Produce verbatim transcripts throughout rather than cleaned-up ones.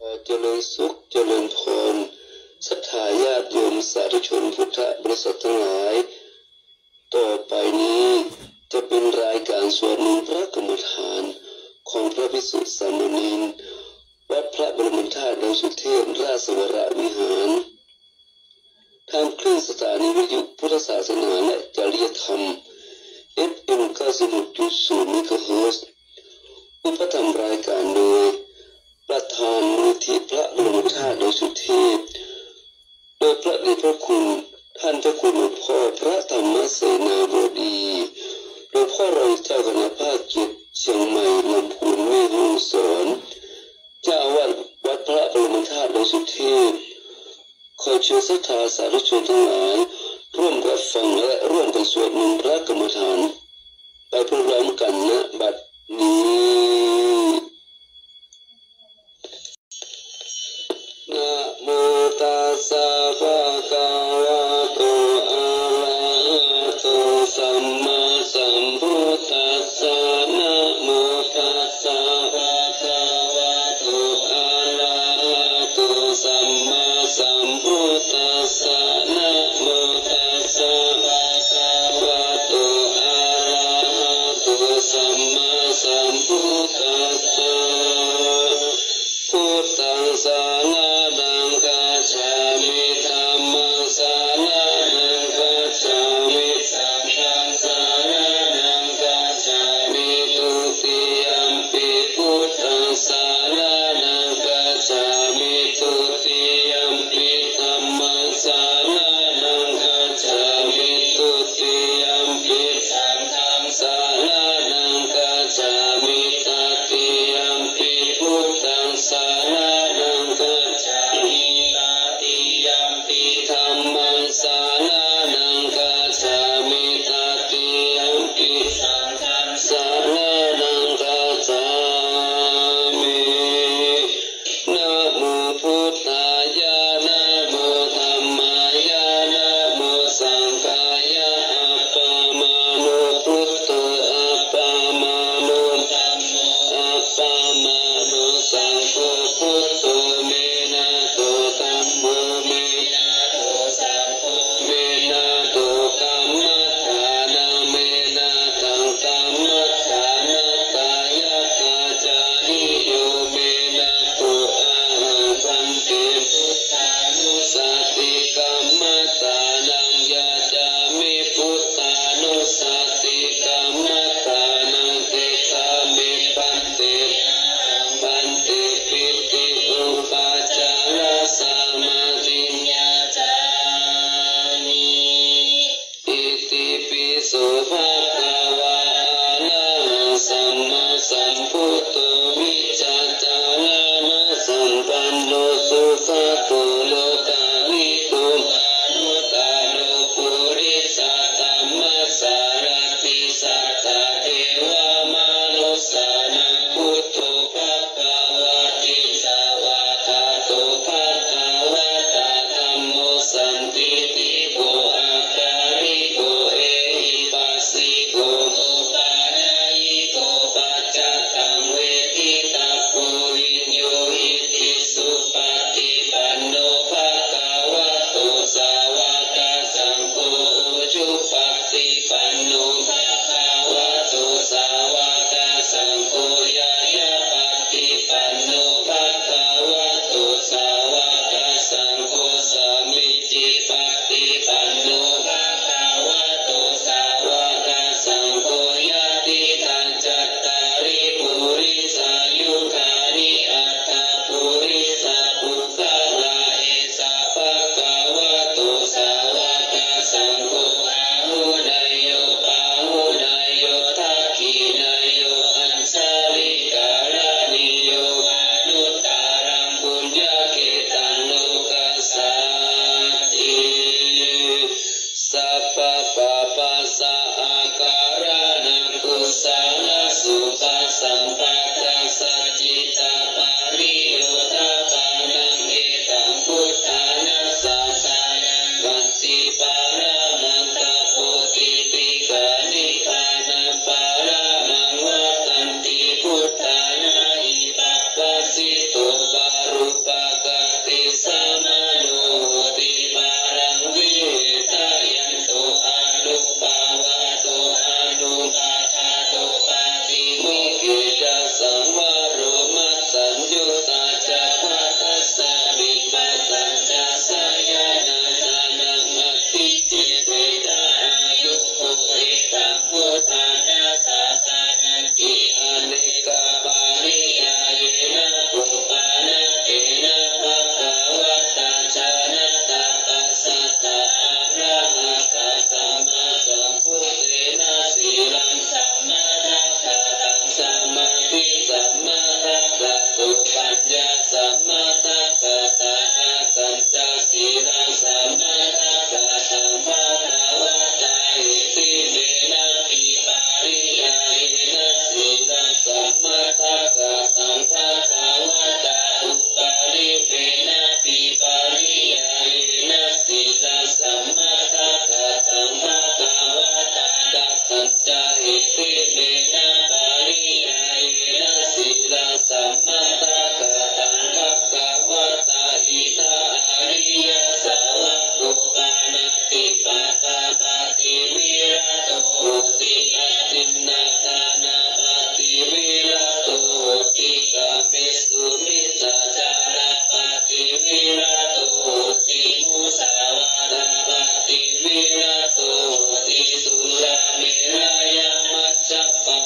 ขอเจริญสุขเจริญพร ศรัทธาญาติโยมสาธุชนพุทธบริษัททั้งหลาย ต่อไปนี้จะเป็นรายการสวดมนต์พระกรรมฐานของพระภิกษุสามเณร วัดพระบรมธาตุดอยสุเทพราชวรวิหาร ทางคลื่นสถานีวิทยุพุทธศาสนาและจริยธรรม เอฟเอ็ม เก้าสิบหกจุดศูนย์ เมกะเฮิรตซ์ อุปถัมภ์รายการโดย ประธานมูลนิธิพระบรมธาตุดอยสุเทพ โดยพระเดชพระคุณ ท่านเจ้าคุณหลวงพ่อพระธรรมเสนาบดี หลวงพ่อรองเจ้าคณะภาคเจ็ด เชียงใหม่ ลำพูน แม่ฮ่องสอน เจ้าอาวาสวัดพระบรมธาตุดอยสุเทพ ขอเชิญศรัทธาสาธุชนทั้งหลาย ร่วมกันฟังและร่วมกันสวดมนต์พระกรรมฐาน ไปพร้อมๆ กัน ณ บัดนี้ นะโมตัสสะ ภะคะวะโต อะระหะโต สัมมาสัมพุทธัสสะ นะโมตัสสะ ภะคะวะโต อะระหะโต สัมมาสัมพุทธัสสะ นะโมตัสสะ ภะคะวะโต อะระหะโต สัมมาสัมพุทธัสสะ พุทธังสะระณังคัจฉามิ ธัมมังสะระณังคัจฉามิ สังฆังสะระณังคัจฉามิ ทุติยัมปิพุทธังสะระณังคัจฉามิ ทุติยัมปิธัมมังสะระณังคัจฉามิ ทุติยัมปิสังฆังสะระณังคัจฉามิ ตติยัมปิพุทธังสะระณังคัจฉามิ ตติยัมปิธัมมังสะระณังคัจฉามิ ตติยัมปิสังฆังสะระณังคัจฉามิ นะโมพุทธายะ นะโมธัมมายะ นะโมสังฆายะ อัปปะมาโณพุทโธ อัปปะมาโณธัมโม อัปปะมาโณสังโฆ พุทโธ เม นะโต ธัมโม เม นะโต สังโฆ เม นะโต กัมมัฏฐานัง เม นะตัง กัมมัฏฐานะกายะ กาจาริโย เม นะโต อะหัง ภันเต พุทธานุสสะติ กัมมัฏฐานัง ยาจามิ พุทธานุสสะติ กัมมัฏฐานัง ติสสะเม ภันเต ภันเต ปิติ อุปาจาระ สะมาทิง ยาจามิ อิติปิโส ภะคะวา อะระหัง สัมมาสัมพุทโธ วิชชาจาระณะสัมปันโณ สุขะโต โลกาภิโต มานุตตะโร ปุริสะธัมมะสารถิ สัตถะเทวะมะนุสสานัง พุทโธ ภะคะวะติ สะวากขาโต ภะคะวะตะ ธัมโม สันทิฏฐิโก อะกาลิโก เอหิปัสสิ Pañca iminā pariyāyena sīlaṃ samādākattaṃ bhagavatā. Idha ariyassāvako paṇātipadānapatirato hoti, adinnādānapatirato hoti, kāmesu micchācārapatirato hoti, musāvādāpatirato hoti, surāmerayamajjappa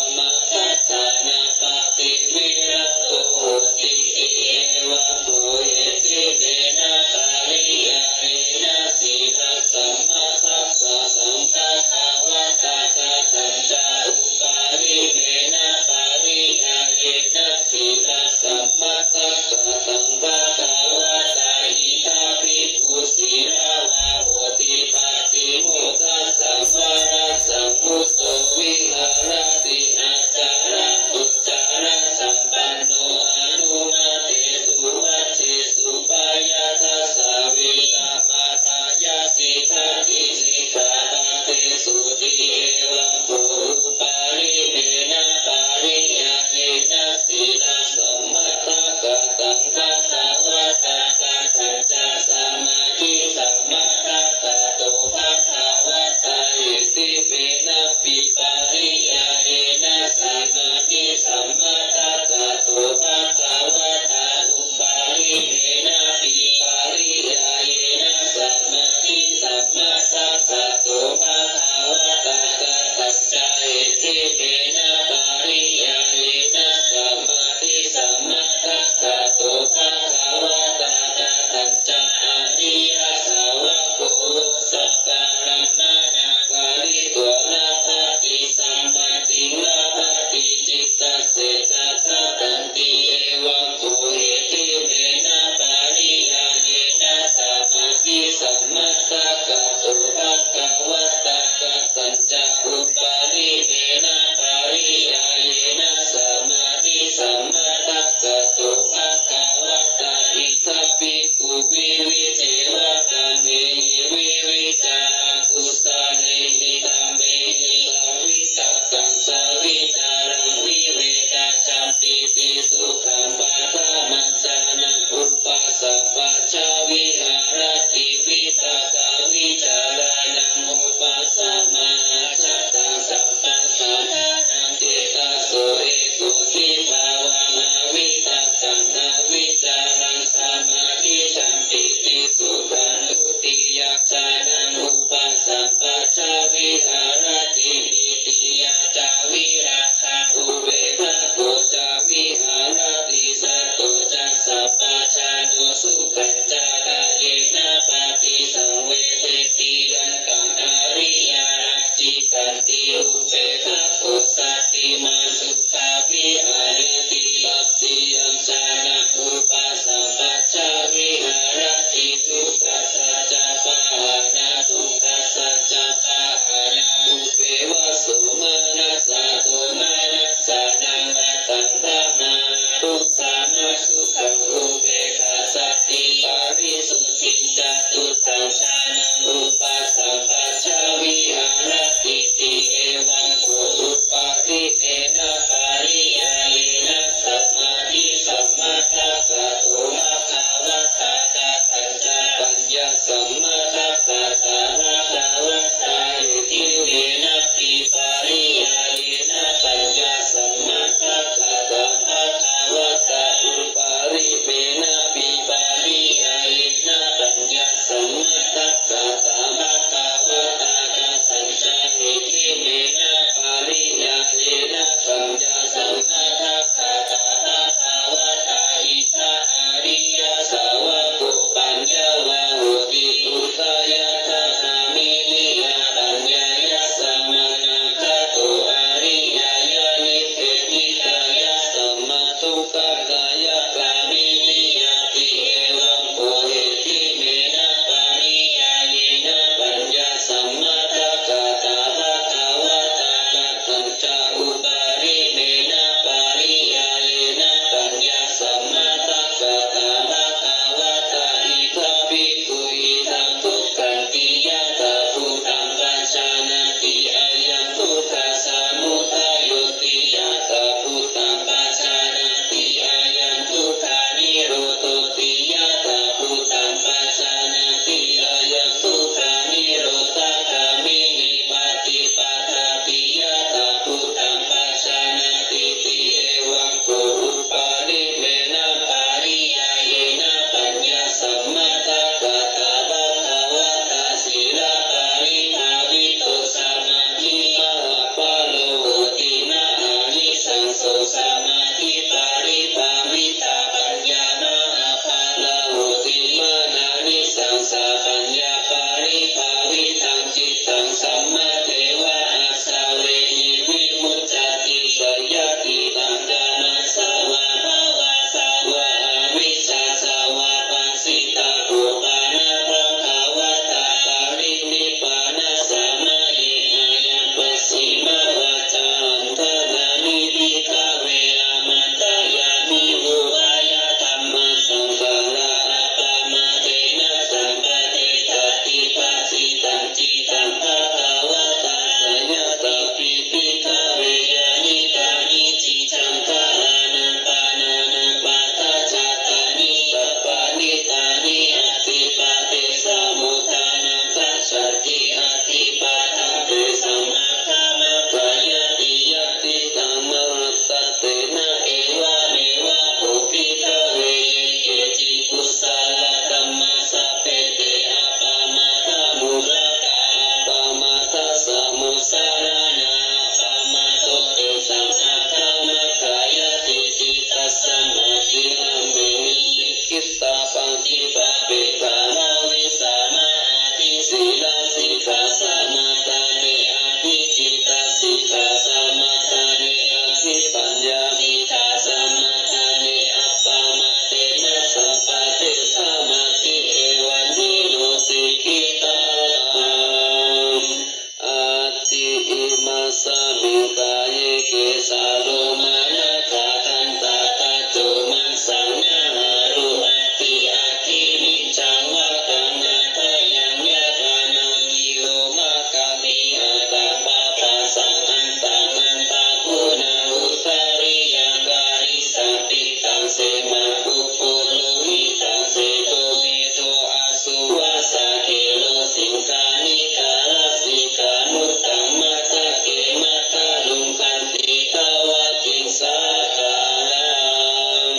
Asmiṃ kāye kesā lomā nakhā dantā taco maṃsaṃ nahārū aṭṭhī aggī niccaṃ vataṃ abhayaṃ yathā nābhī lomakapī athappaṭhasaṃ antaṃ antaguṇaṃ udariyaṃ karīsapittaṃ semaṃ pubbu lohitaṃ sedo medo asū vasā kheḷo siṅghāṇikā lasikā muttaṃ matthake matthaluṅganti tavattiṃsākāraṃ.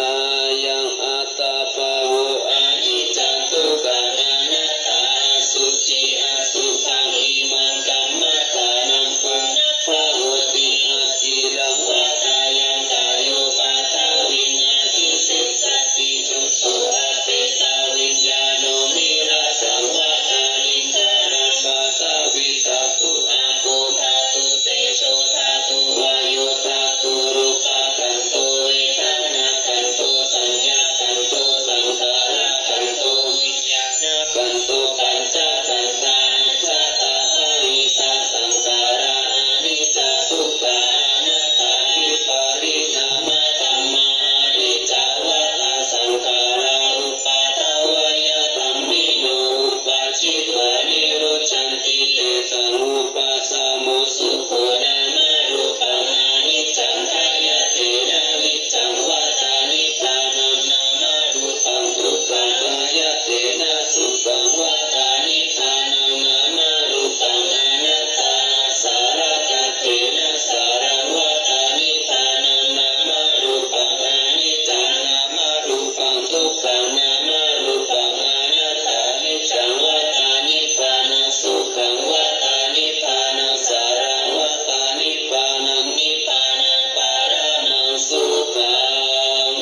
Ayaṃ attabhāvo aniccaṃ dukkhaṃ anattā asuci asubhaṃ imaṃ kammadānaṃ punabbhavoti aciraṃ vata yaṃ kāyūpaddavin adhisessati chuddho apetaviññāṇo niratthaṃ vata liṅgaraṃ vata vigattu āpodhātu tejodhātu vāyodhātu rūpakhandho vedanākhandho saññākhandho saṅkhārakhandho viññāṇakhandho pañcakkhandhā ajjhattabahiddhā saṅkhārā aniccā dukkhā anattā vipariṇāmadhammā aniccā vata saṅkhārā uppādavayadhammino uppajjitvā nirujjhanti tesaṃ vūpasamo sukho nāmarūpaṃ aniccaṃ khayyattena niccaṃ vata nibbānaṃ nāmarūpaṃ dukkhaṃ khayyattena sukhaṃ vata nibbānaṃ nāmarūpaṃ anattā āsaratthatthena sāraṃ vata nibbānaṃ nāmarūpaṃ aniccaṃ nāmarūpaṃ dukkhaṃ nāmarūpaṃ anattā niccaṃ vata nibbānaṃ sukhaṃ vata nibbānaṃ sāraṃ vata nibbānaṃ nibbānaṃ paramaṃ sukhaṃ.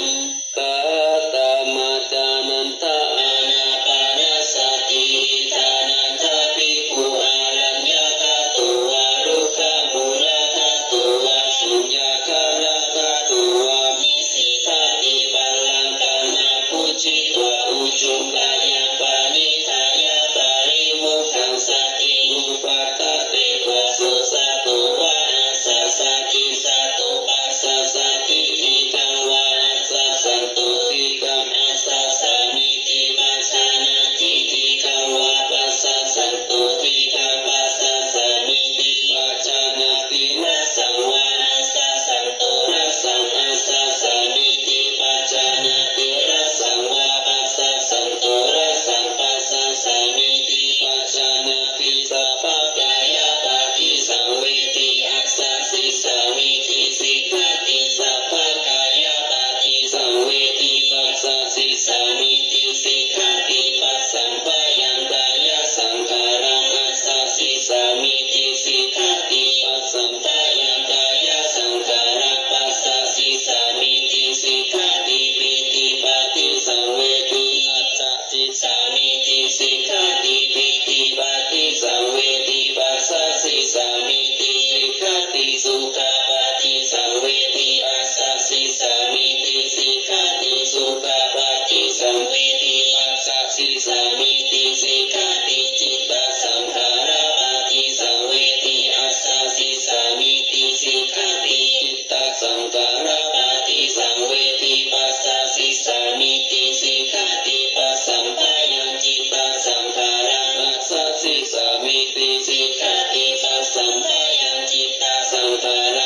Katamatthanantā ānāpānasati ṭhānaṃ ca bhikkhu āraññagāto vā rukkhamūlagāto vā suññakālagāto vā nisīdati pallaṅkaṃ abbhujjhitvā ujuṃ kāyaṃ paṇidhāya parimukhasatiṃ upaṭṭhapetvā so sato vā assasati sato passasati dīghaṃ vā assassanto dīghaṃ assassamiti pajānāti dīghaṃ vā passassanto dīghaṃ passassamiti pajānāti rassaṃ vā assassanto rassaṃ assassamiti pajānāti rassaṃ vā passassanto rassaṃ passassamiti pajānāti sabbakāyapaṭisaṃvedi assasissāmiti sikkhati sabbakāyapaṭisaṃvedi passasissāmiti sikkhati passamphayaṃ kāyasaṅkhāraṃ assasissāmiti sikkhati passamphayaṃ kāyasaṅkhāraṃ passasissāmiti sikkhati pītipaṭisaṃvedi assasissāmiti sikkhati pītipaṭisaṃvedi passasissāmiti sikkhati sukhapaṭisaṃvedi assasissāmiti sikkhati sukhapaṭisaṃvedi passasissāmiti sikkhati cittasaṅkhārapaṭisaṃvedi assasissāmiti sikkhati cittasaṅkhārapaṭisaṃvedi passasissāmiti sikkhati passamphayaṃ cittasaṅkhāraṃ assasissāmiti sikkhati passamphayaṃ cittasaṅkhāraṃ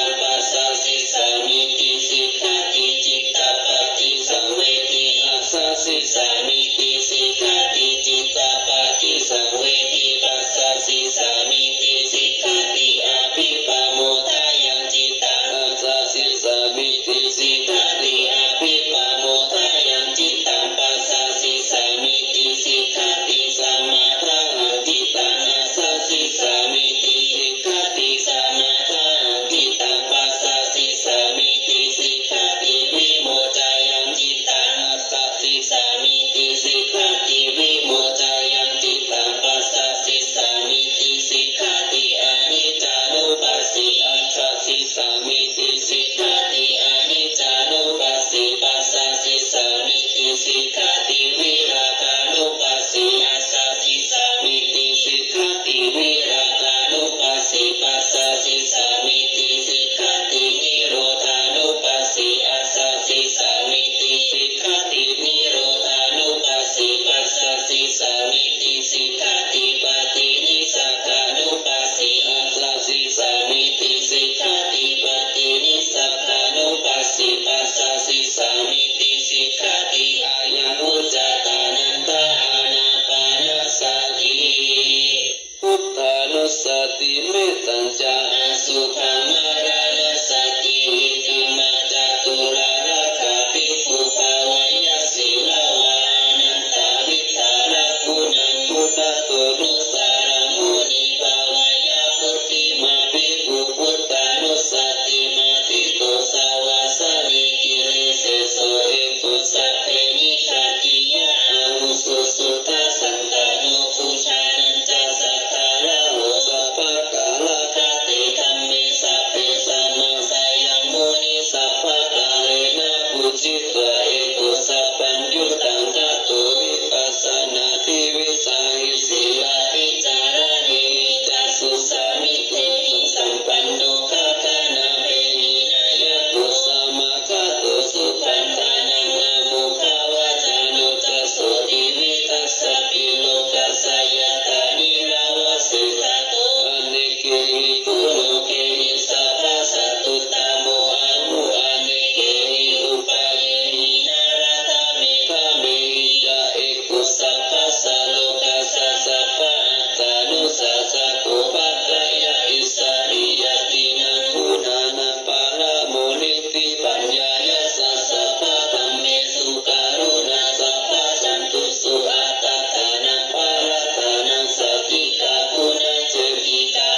Sukhamaraṇassāti. Itimā caturārakkha bhikkhū bhāweyya sīlavā anantaviṭṭhāraguṇaṃ. Phuṭṭhatto nuttaraṃ munī bhāweyya buddhimān bhikkhuṃ, buddhānussāti matthito savāsavi giriseso eko sabbe niggāhiyā ahuṃ. Susuddhā santano bhujagaṇañca sākāraho sabbakāragatī dhamme sabbe sammāsayaṃ muni sabbakālena pūjitvā eko sabbaṃ buddhaṃ tato vipassānādīvesāhi sīlavicāraṇehi ca susamiggehi sampanno gaganābhiñāṇayakkho samā gato supaṇṇānaṃ amoghavaḍḍhano ca jotiri tejasā pi lokassa yathā nirāvaro sekhāto anekehi guṇokehi sabbasattuttamo ahu anekehi upayehi nārāgameghagamehi ca eko sabbassa lokassa sabba ttānussāsako pajāya issarīyattīnaṃ guṇānaṃ pāramonitti paññāya ca sabbadhammesu karuṇā sabbajantusu attadānaṃ parattānaṃ satikkhaguṇā jheṭṭhikā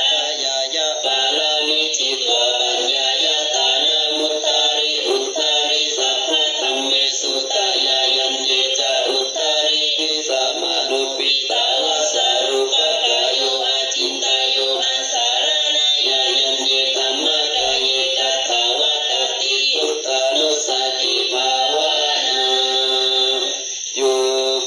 ñāṇāya pāramī jitā paññāya dānamuttari uttari sabbadhammesu dāya yaṃ ye ca uttaridhi samāno pitvā sārūpakāyo acintayā asarantāya yaṃ ye dhammā kāye katvā taddi buddhānussāti bhāvanā. Yo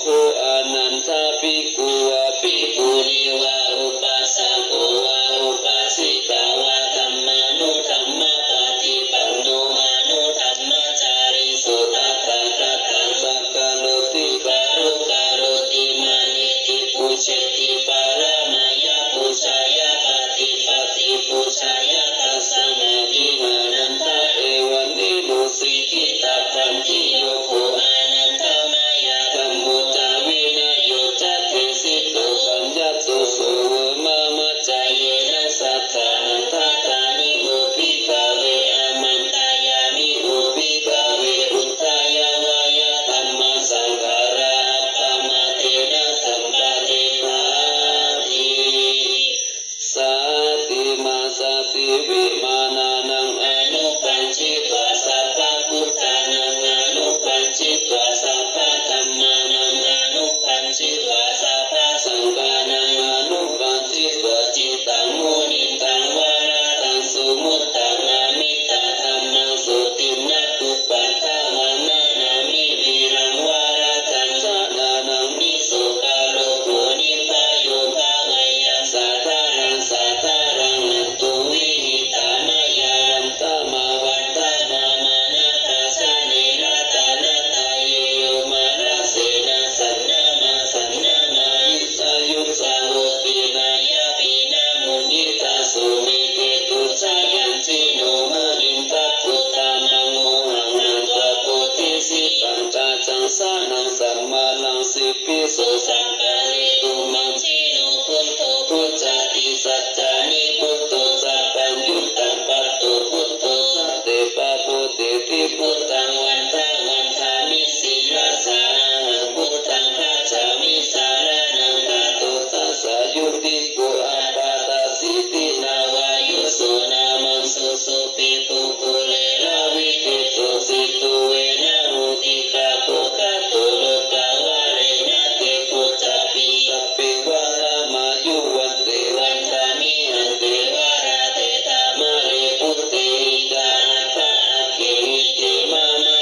kho anantā bhikkhu vā bhikkhunī vā upāsako vā upāsikā vā dhammānudhammapaṭipanno anuddhammacārī so tathāgataṃ sakkaroti kāro karoti mānīti pūjeti pāramāya pūjāya paṭipatti pūjāya tasmā tiṇṇannamānantā evaṃ vimuccitabbañci. Yo kho anantā mayā dhammo ca vinayo ca desito paññaso so vāmamajjayena sadā handadāni vo bhikkhave āmantayāmi vo bhikkhave udayāvāya dhammasaṅgārā appamādena sampādetthāti. Sati mā sati vimānānaṃ anupañjitvā sabbabuddhānaṃ anupañjitvā sabbadhammānaṃ anupañjitvā sabbasaṅghānaṃ anupañjitvā cittaṃ munindaṃ varadaṃ sumuttaṃ amiddhādhammaṃ sotthiṃ nāguppatthavaṃ namāmi vīraṃ varadaṃ janānaṃ nisoka rogo nibbayo bhaveyyāma sadā raṃ sadā raṃ. Nattu vihitamāya vandamā vandamānā nakkhattañca ratanattaye yo mārasenā saṇṇamā saṇṇamā vittayuṃ sahosena yappina muññita sumite tu jayaṃ jino munindo uttamaṃ mohaṃ hantvā bodhisi pañcasaṅghānaṃ samāraṃ sippiso sampāretu maṃ. Jino buddho bujjhati saccāni buddho sabbaññutaṃ patto buddho sattepabodheti buddhaṃ vandāma vandāmi sirasā ahaṃ buddhaṃ bhajāmi saraṇaṃ gato tassa yo nikkho appattasīti nāvāyuso nāmaṃ so sopi puggalā vigato sittu vena hoti gabbho khato lokavare na te pocca pi sabbe vārā mayhaṃ vande vandāmi hante vārā te dhamare buddhehi ca attaṃ aggehi te mama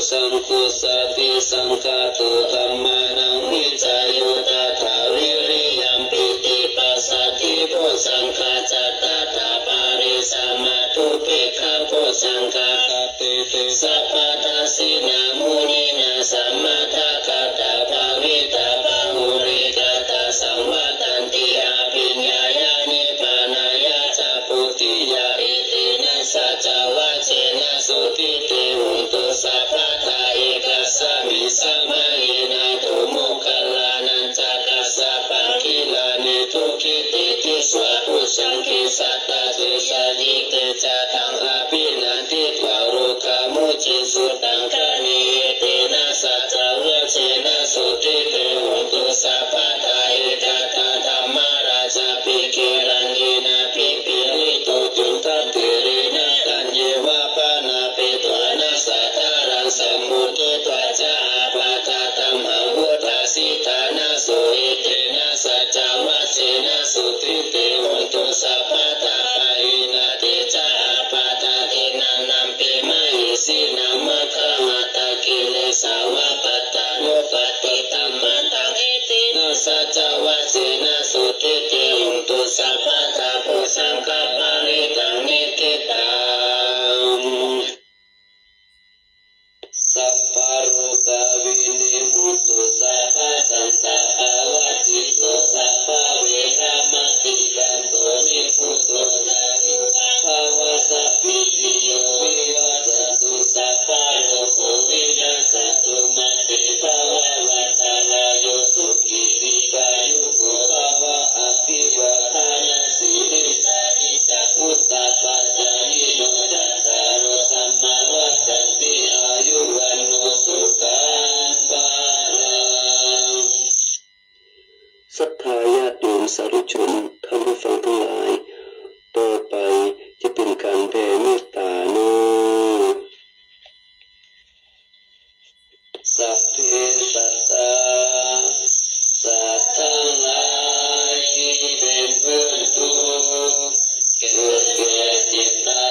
Saṅgho sabbe saṅkhāto dhammānaṃ vicayo tathā viriyampīti passaddhi bojjhaṅgā ca tathā pare samādhupekkhabojjhaṅgā sabbete sabbadassinā muninā sammadakkhātā bhāvitā bahulīkatā saṃvattanti abhiññāya nibbānāya ca bodhiyā. Etena saccavajjena sotthi te hontu sabbadā. Ekasmiṃ samaye nātho moggallānañca kassapaṃ gilāne dukkhite disvā bojjhaṅge satta desayi. Te ca taṃ abhinanditvā rogā mucciṃsu taṅkhaṇe. Etena saccavajjena sotthi te hontu sabbadā. Ekadā dhammarājāpi gelaññenābhipīḷito cundattherena taññeva bhaṇāpetvāna sādaraṃ sammohitvā ca ābādhā tamhā vuṭṭhāsi ṭhānaso. Etena saccavajjena sotthi te hontu sabbadā. Pahīnā te ca ābādhā tiṇṇannampi mahesinaṃ maggāhatakilesāva pattānuppattidhammataṃ. Etena saccavajjena sotthi te hontu sabbadā. Bojjhaṅgaparittaṃ niṭṭhitaṃ sabbarogā vinimutto sabbasantāpavajjito sabbaveramatikkanto nibbuto cātummahābhāvaṃ. Sabbītiyo vivajjantu sabbarogo vinassatu mā te bhavatvantarāyo sukhī dīghāyuko bhava. Abhivādanasīlissa niccaṃ vuḍḍhāpacāyino cattāro dhammā vaḍḍhanti āyu vaṇṇo sukhaṃ balaṃ. ศรัทธาญาติโยมสาธุชนท่านผู้ฟังทั้งหลาย ต่อไปจะเป็นการแผ่เมตตาเนาะ Sabbe sattā สัตว์ทั้งหลายที่เป็นเพื่อนทุกข์ เกิดแก่เจ็บตา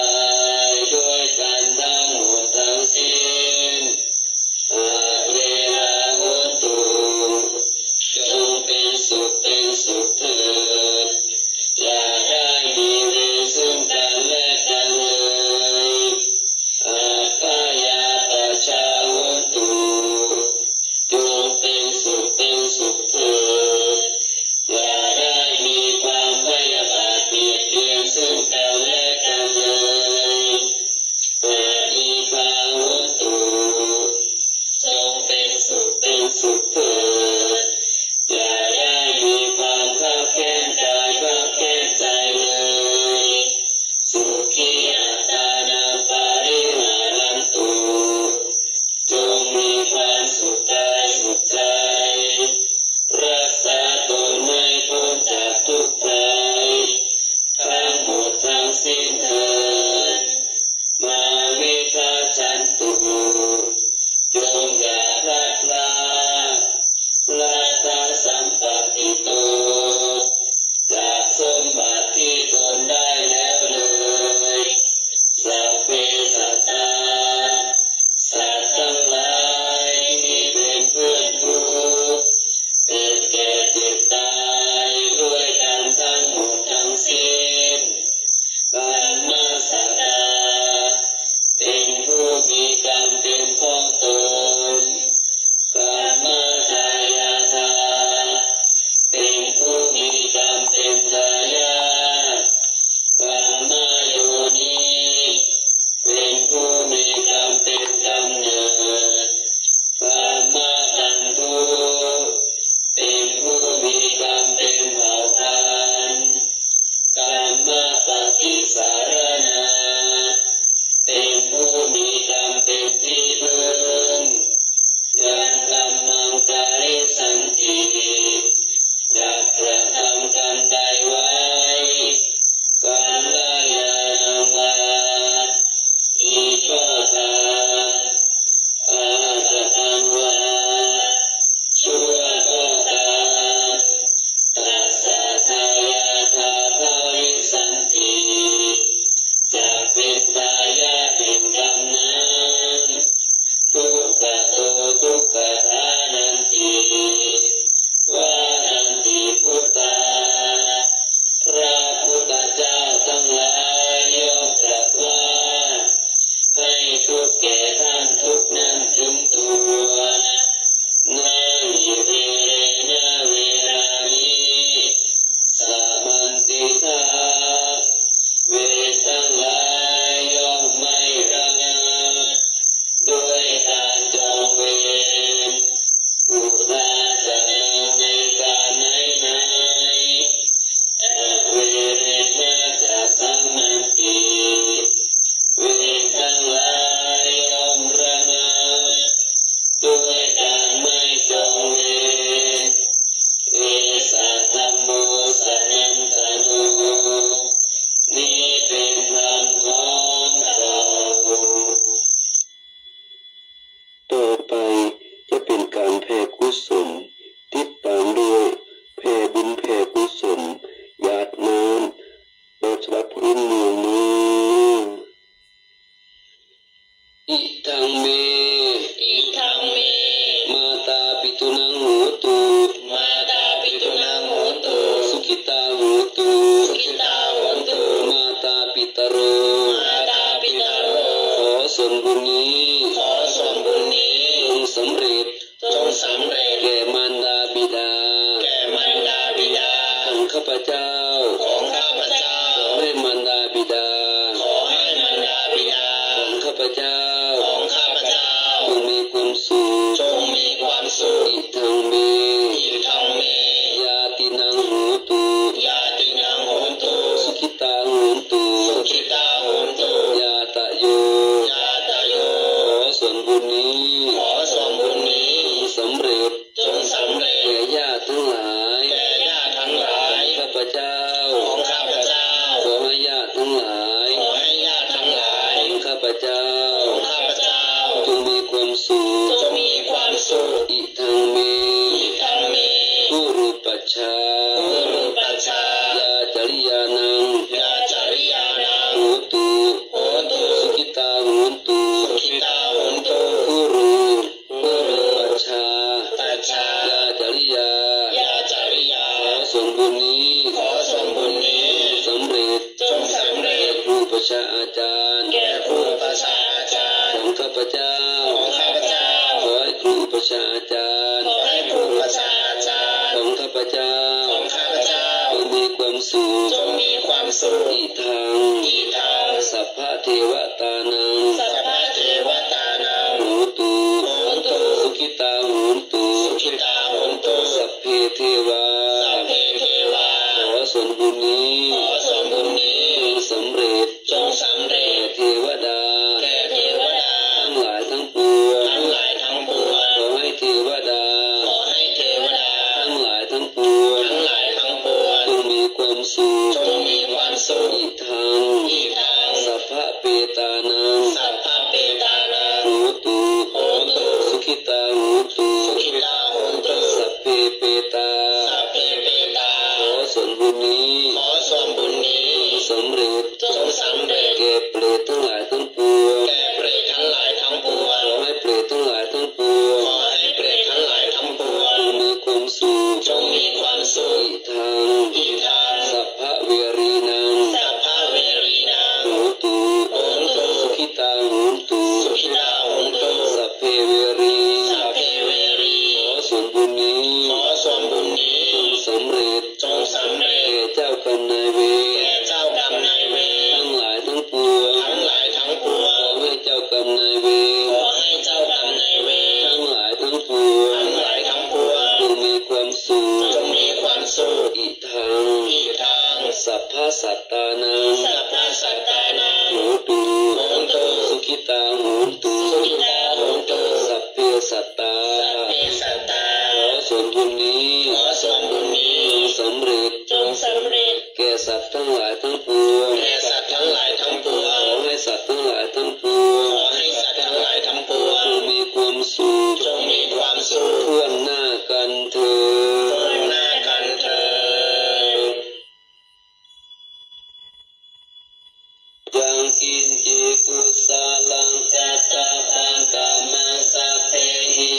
ยด้วยกันทั้งหมดทั้งสิ้น Averā hontu จงเป็นสุขเป็นสุขเถิด อย่าได้มีเวรซึ่งกันและกันเลย Abyāpajjhā hontu จงเป็นสุขเป็นสุขเถิด อย่าได้มีความพยาบาทเบียดเบียนซึ่งกันและกันเลย Anīghā hontu จงเป็นสุขเป็นสุขเถิด อย่าได้มีความคับแค้นกายคับแค้นใจเลย Sukhī attānaṃ pariharantu จงมีความสุขกายสุขใจ รักษาตนให้พ้นจากทุกข์ภัยทั้งหมดทั้งสิ้นเถิด Mā vigacchantu จงอย่าพลัดพราก รัตถสัมปติโต จากสมบัติที่ตนได้แล้วเลย Sabbe sattā สัตว์ทั้งหลายที่เป็นเพื่อนทุกข์ เกิดแก่เจ็บตายด้วยกันทั้งหมดทั้งสิ้น Kammassakā เป็นผู้มีกรรมเป็นของตน Kammācāyādā เป็นผู้มีกรรมเป็นทายาท Kammayonī เป็นผู้มีกรรมเป็นกำเนิด Kammabandhū เป็นผู้มีกรรมเป็นเผ่าพันธุ์ Kammapaṭisaraṇā เป็นผู้มีกรรมเป็นที่พึ่ง Idaṃ me, idaṃ me, mātāpitūnaṃ hotu, mātāpitūnaṃ hotu, sukhitā hontu, sukhitā hontu, mātāpitaro, mātāpitaro. ขอส่วนบุญนี้ ขอส่วนบุญนี้ จงสำเร็จ จงสำเร็จ แก่มารดาบิดา แก่มารดาบิดา ของข้าพเจ้า ของข้าพเจ้า ขอให้มารดาบิดา ขอให้มารดาบิดา ของข้าพเจ้า ของข้าพเจ้า จงมีความสุข จงมีความสุข idaṃ me, idaṃ me, ñātīnaṃ hotu, ñātīnaṃ hotu, sukhitā hontu, sukhitā hontu, ñātayo, ñātayo. ขอส่วนบุญนี้ ขอส่วนบุญนี้ จงสำเร็จ จงสำเร็จ แก่ญาติทั้งหลาย แก่ญาติทั้งหลาย ของข้าพเจ้า ของข้าพเจ้า ขอให้ญาติทั้งหลาย ขอให้ญาติทั้งหลาย ของข้าพเจ้า ของข้าพเจ้า จงมีความสุข จงมีความสุข idaṃ me, idaṃ me, gurūpajjhā, gurūpajjhā, ñācariyānaṃ, ñācariyānaṃ, hotu, hotu, sukhitā hontu, sukhitā hontu, gurū, gurūpajjhā, pajjhā, ñācariyā, ñācariyā. ขอส่วนบุญนี้ ขอส่วนบุญนี้ สำเร็จ จงสำเร็จ แก่ครูอุปัชฌาย์อาจารย์ แก่ครูอุปัชฌาย์อาจารย์ ของข้าพเจ้า ของข้าพเจ้า ขอให้ครูอุปัชฌาย์อาจารย์ ขอให้ครูอุปัชฌาย์อาจารย์ ของข้าพเจ้า ของข้าพเจ้า จงมีความสุข จงมีความสุข idaṃ, idaṃ, sabbadevatānaṃ, sabbadevatānaṃ, hotu, hotu, sukhitā hontu, sukhitā hontu, sabbe devā, sabbe devā. ขอส่วนบุญนี้ ขอส่วนบุญนี้ จงสำเร็จ จงสำเร็จ แก่เทวดา แก่เทวดา ทั้งหลายทั้งปวง ทั้งหลายทั้งปวง ขอให้เทวดา ขอให้เทวดา ทั้งหลายทั้งปวง ทั้งหลายทั้งปวง จงมีความสุข จงมีความสุข idaṃ, idaṃ, sabbapetānaṃ, sabbapetānaṃ, hotu, hotu, sukhitā hontu, sukhitā hontu, sabbe petā, sabbe petā. ขอส่วนบุญนี้ ขอส่วนบุญนี้ จงสำเร็จ จงสำเร็จ แก่เปรตทั้งหลายทั้งปวง แก่เปรตทั้งหลายทั้งปวง ขอให้เปรตทั้งหลายทั้งปวง ขอให้เปรตทั้งหลายทั้งปวง จงมีความสุข จงมีความสุข idaṃ, idaṃ, sabbaverīnaṃ, sabbaverīnaṃ, hotu, hotu, sukhitā hontu, sukhitā hontu, sabbe verī, sabbe verī. ขอส่วนบุญนี้ ขอส่วนบุญนี้ จงสำเร็จ จงสำเร็จ แก่เจ้ากรรมนายเวร แก่เจ้ากรรมนายเวร ทั้งหลายทั้งปวง ทั้งหลายทั้งปวง ขอให้เจ้ากรรมนายเวร ขอให้เจ้ากรรมนายเวร ทั้งหลายทั้งปวง ทั้งหลายทั้งปวง จงมีความสุข จงมีความสุข idaṃ, idaṃ, sabbasattānaṃ, sabbasattānaṃ, hotu, hotu, sukhitā hontu, sukhitā hontu, sabbe sattā, sabbe sattā. ขอส่วนบุญนี้ ขอส่วนบุญนี้ จงสำเร็จ จงสำเร็จ แก่สัตว์ทั้งหลายทั้งปวง แก่สัตว์ทั้งหลายทั้งปวง ขอให้สัตว์ทั้งหลายทั้งปวง ขอให้สัตว์ทั้งหลายทั้งปวง จงมีความสุข จงมีความสุข ทั่วหน้ากันเทอญ ทั่วหน้ากันเทอญ Yaṃ kiñci kusalaṃ kattabbaṃ kammaṃ sabbehi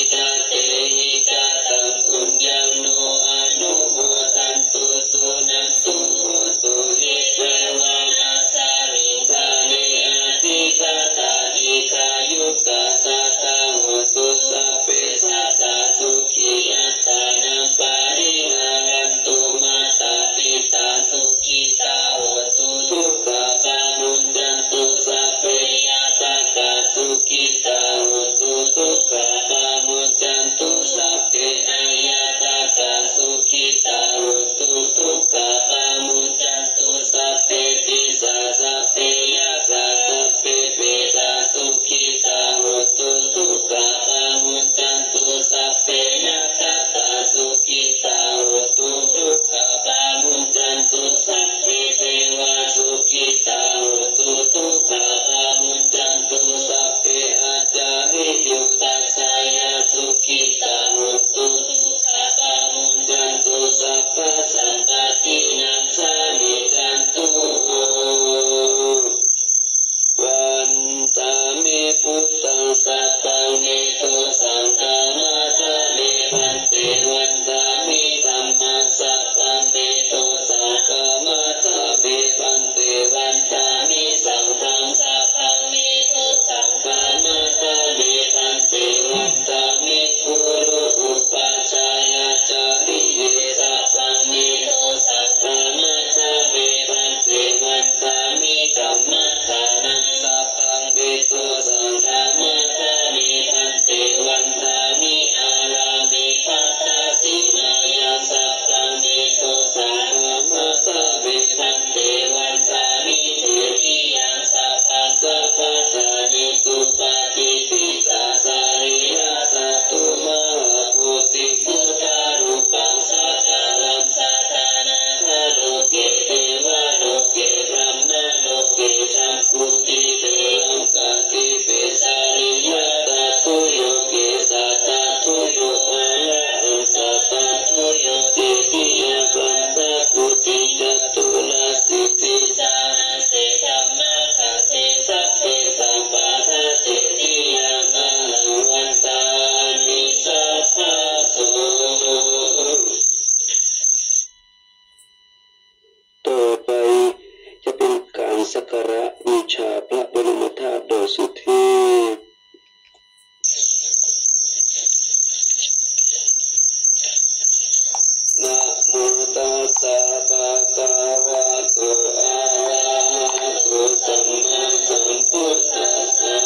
ภะคะวะโต อะระหะโต สัมมาสัมพุทธัสสะ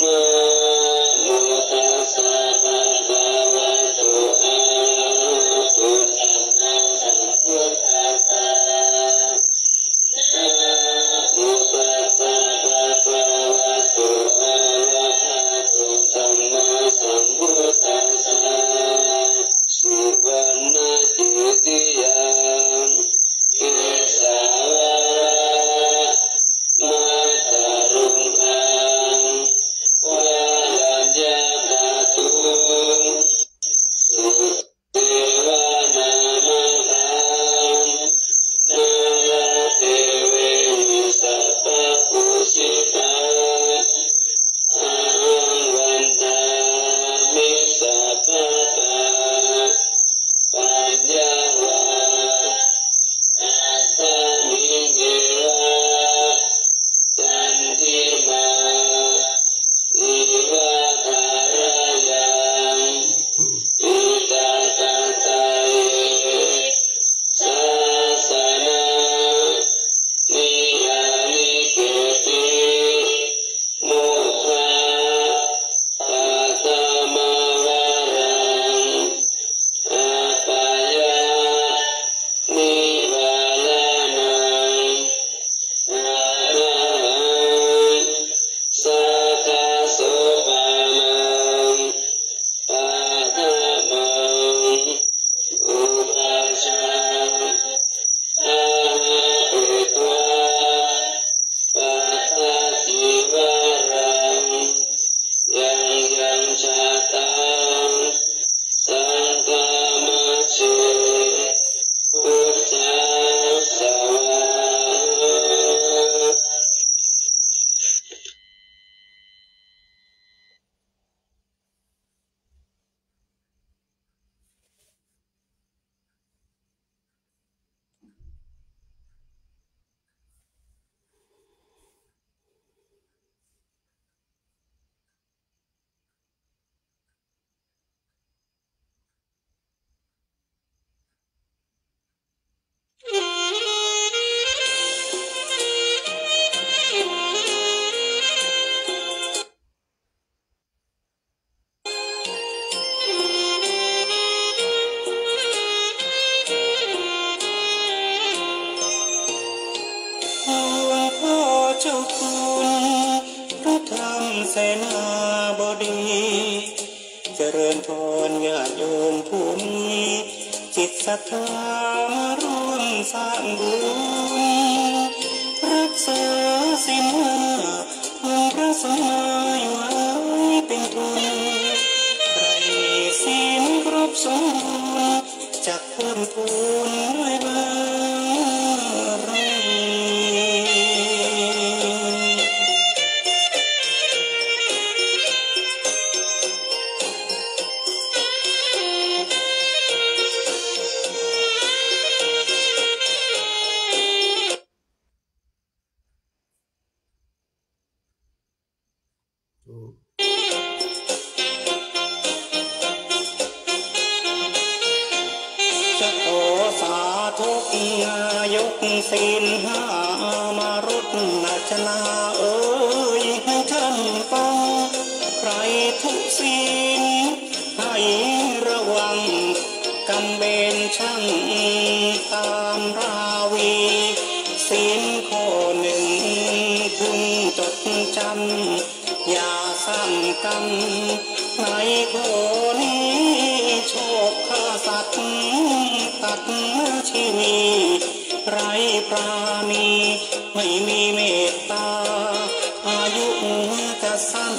นะโมตัสสะ ภะคะวะโต อะระหะโต สัมมาสัมพุทธัสสะ นะโมตัสสะ ภะคะวะโต อะระหะโต สัมมาสัมพุทธัสสะ สุวัณณะเจติยัง เกสาวะ มะตะรุงคัง วะรัญญาคาตุง สุเทวะนามะหัง นาระเตเวหิ สัพพะปูชฌิตา อะหัง วันดามิ สัพพะกา ปัญญาวา อัสสะมิง เอวะ จันทิมา อิวะ ทาระยัง อิตะกะตะเย สาสะนะ นิยานิเกติ โมคะ ปะทะมะวารัง อะปะยะนิวาระณัง อะระหัง สักขะโสภานัง ปะทะมัง อุปาชฌา อะหะเปตวา ปะทะจีวารัง ยังยังชาตัง สังฆามัชฌิ พุทธัสสะ วาหะ หลวงพ่อเจ้าคุณพระธรรมเสนาบดี เจริญพรญาติโยมผู้มีจิตศรัทธามาร่วมสร้างบุญ รักษาศีลห้าองค์พระสัมมาไว้เป็นทุน ใครมีศีลครบสมบูรณ์ จักเพิ่มพูนด้วยบารมี จะขอสาธุยกศีลห้ามารุณนาเอ่ยให้ท่านฟัง ใครทุศีลให้ระวัง กำเบญชั่งตามราวี ศีลข้อหนึ่งพึงจดจำ อย่าสร้างกรรมในข้อนี้ ชอบฆ่าสัตว์ตัดชีวี ไร้ปราณี ไม่มีเมตตา อายุจะสั้น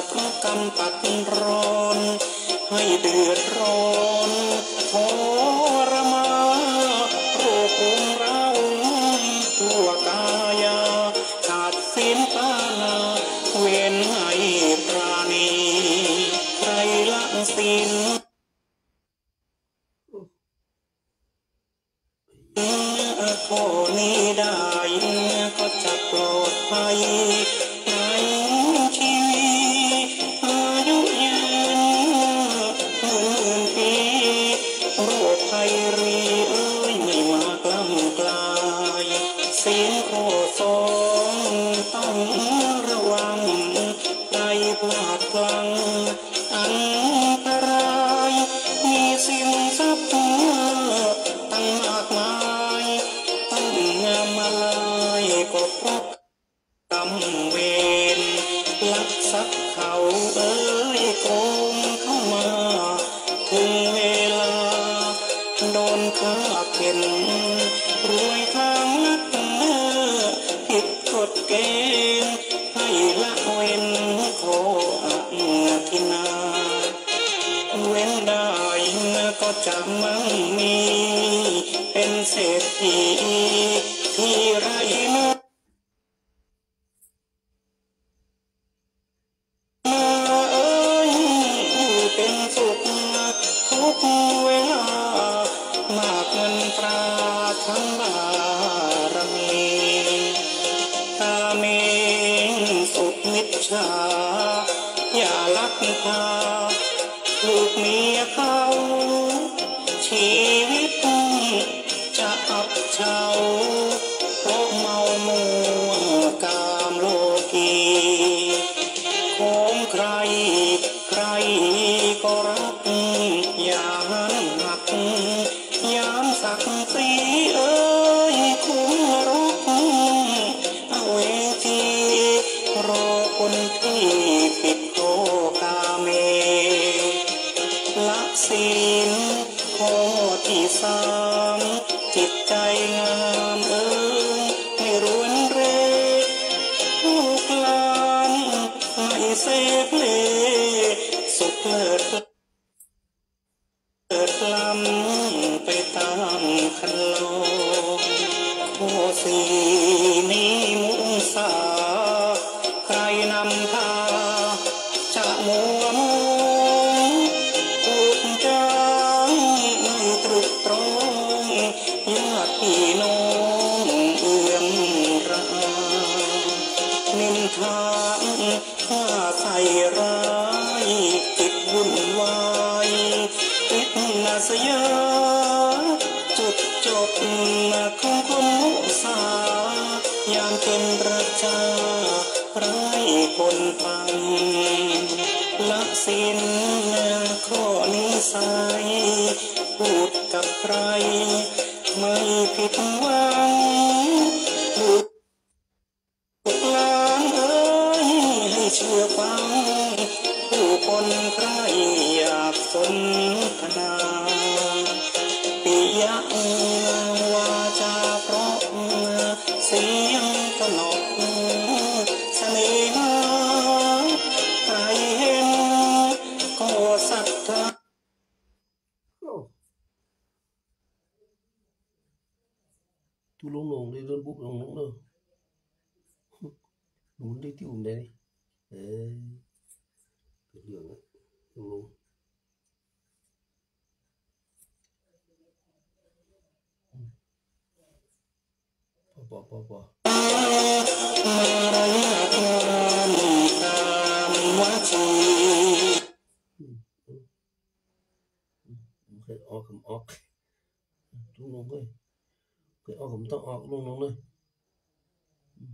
เพราะกรรมตัดรอน ให้เดือดร้อนทรมาน โรครุมเร้าทั่วกายา ขาดศีลปานา เว้นให้ปราณี ใครละศีล ข้อนี้ได้ก็จะปลอดภัยในชีวิต อายุยืนหมื่นหมื่นปี โรคภัยรี ลาดกลางอันตราย มีสินทรัพย์ตั้งมากมาย ต้องงามมาลายก็เพราะกรรมเวร ลักทรัพย์เขาเอ่ย โกงเข้ามา ถึงเวลาโดนฆ่าเข็น รวยทางลัด ผิดกฎเกณฑ์ ให้ละเว้นข้ออทินา เว้นได้ก็จะมั่งมี เป็นเศรษฐีที่ไร้เมื่อ เอ่ย เป็นสุขทุกเวลา มากเงินตราทั้งบารมี กาเมสุมิจฉา อย่าลักพาลูกเมียเขา ชีวิตจะอับเฉา เพราะเมามัวกามโลกี ของใครใครก็รัก อย่าหันหัก ยามศักดิ์ศรีเอ่ย คุณนรกอเวจี รอคนที่ผิดข้อกาเม ละศีลข้อที่สาม จิตใจงามเอ่ย ไม่รวนเร ลูกหลานไม่เสเพล สุขเลิศ เลิศล้ำไปตามคันลอง ข้อสี่นี้มุสา ใครนำพาจะมัวมอง พูดจาไม่ตรึกตรอง ญาติพี่น้องเอือมระอา นินทา ถ้าใส่ร้ายจิตวุ่นวาย อินาสยา จุดจบของคนมุสา ยามเป็นประชา ร้ายคนฟัง ละศีลข้อนิสัย พูดกับใครไม่ผิดหวัง ลูก หลานเอ่ย ให้เชื่อฟัง ผู้คนใคร่อยากสนทนา ปิยะวาจาเพราะ เสียงกนกเสน่หา ใครเห็นก็ศรัทธา โอ้ ตู้ลงลงเลย โดนบุกลงลงเนอะ หมุนได้ตี้อุ่นได้ เออ เป็นเรื่องละ ลงลง ปอ ปอ ปอ ปอ มารยาทงามตามวจี อืม อืม อืม บ่ใค่ออกก็บ่ออก ลงลงเลย บ่ใค่ออกก็บ่ต้องออก ลงลงเลย อืม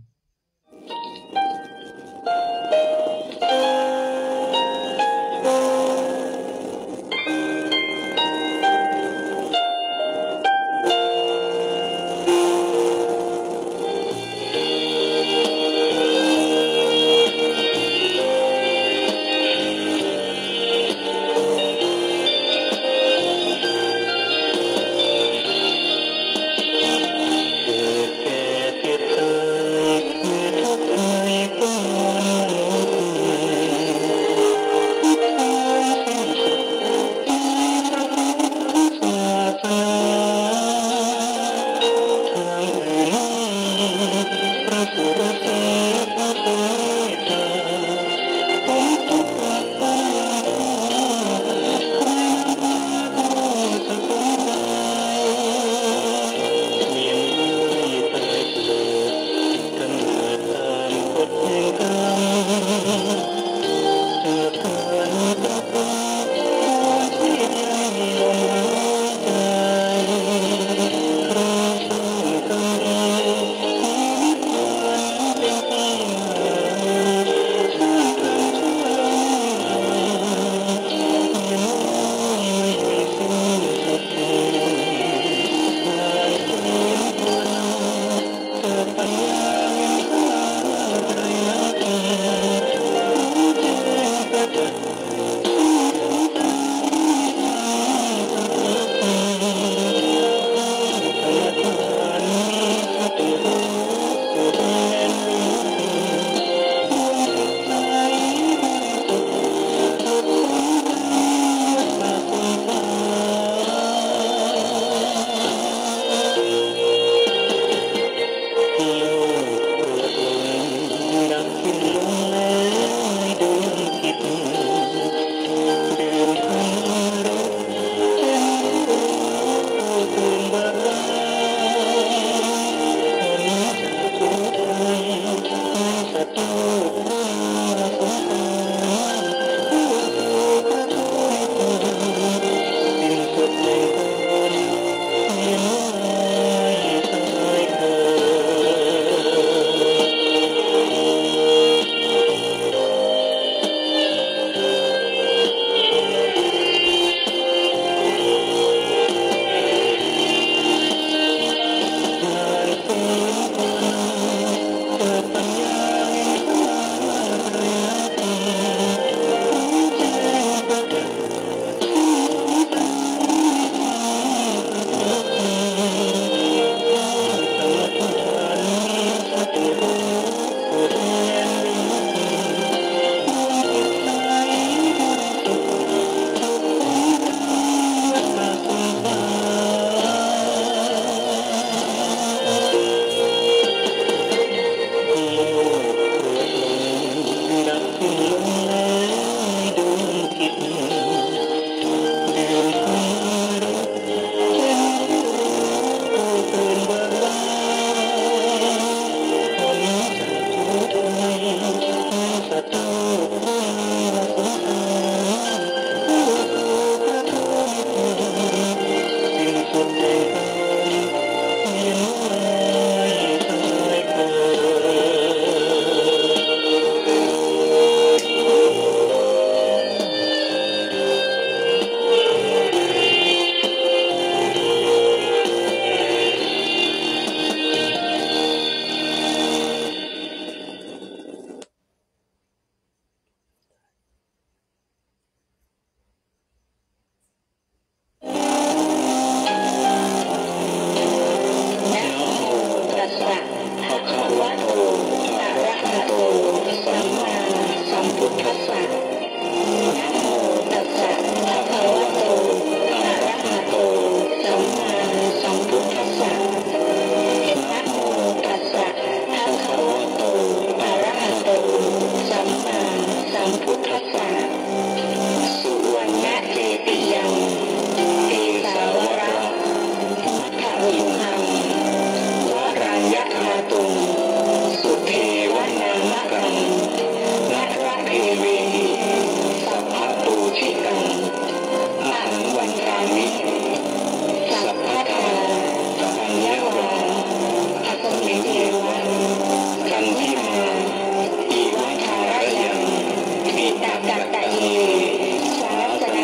ศาสน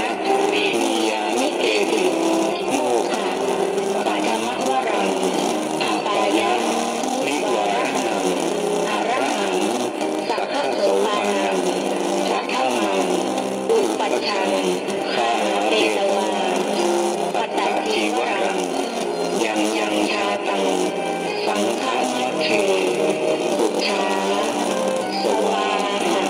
วินียามิเกติ โมฆะปะทมะวรัง อปายะนิวาระหัง อรหัง สักขะโสภานัง ปะทมัง อุปัชชัง คาหาเปตวา ปัตตะจีวรัง ยังยังชาตัง สังฆะมัคเข พุทธา สวาหะ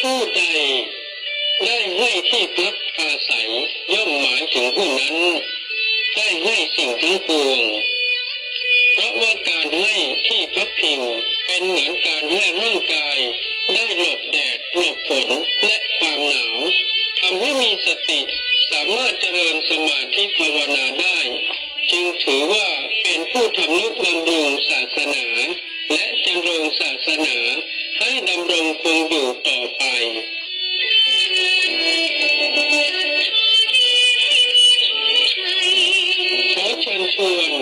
ผู้ใดได้ให้ที่พักอาศัย ย่อมหมายถึงผู้นั้น ได้ให้สิ่งทั้งปวง เพราะว่าการให้ที่พักพิงเป็นเหมือนการให้ร่างกายได้หลบแดด หลบฝน และความหนาว ทำให้มีสติ สามารถเจริญสมาธิภาวนาได้ จึงถือว่าเป็นผู้ทำนุบำรุงศาสนา และดำรงศาสนาให้ดำรงคงอยู่ต่อไป ขอเชิญชวน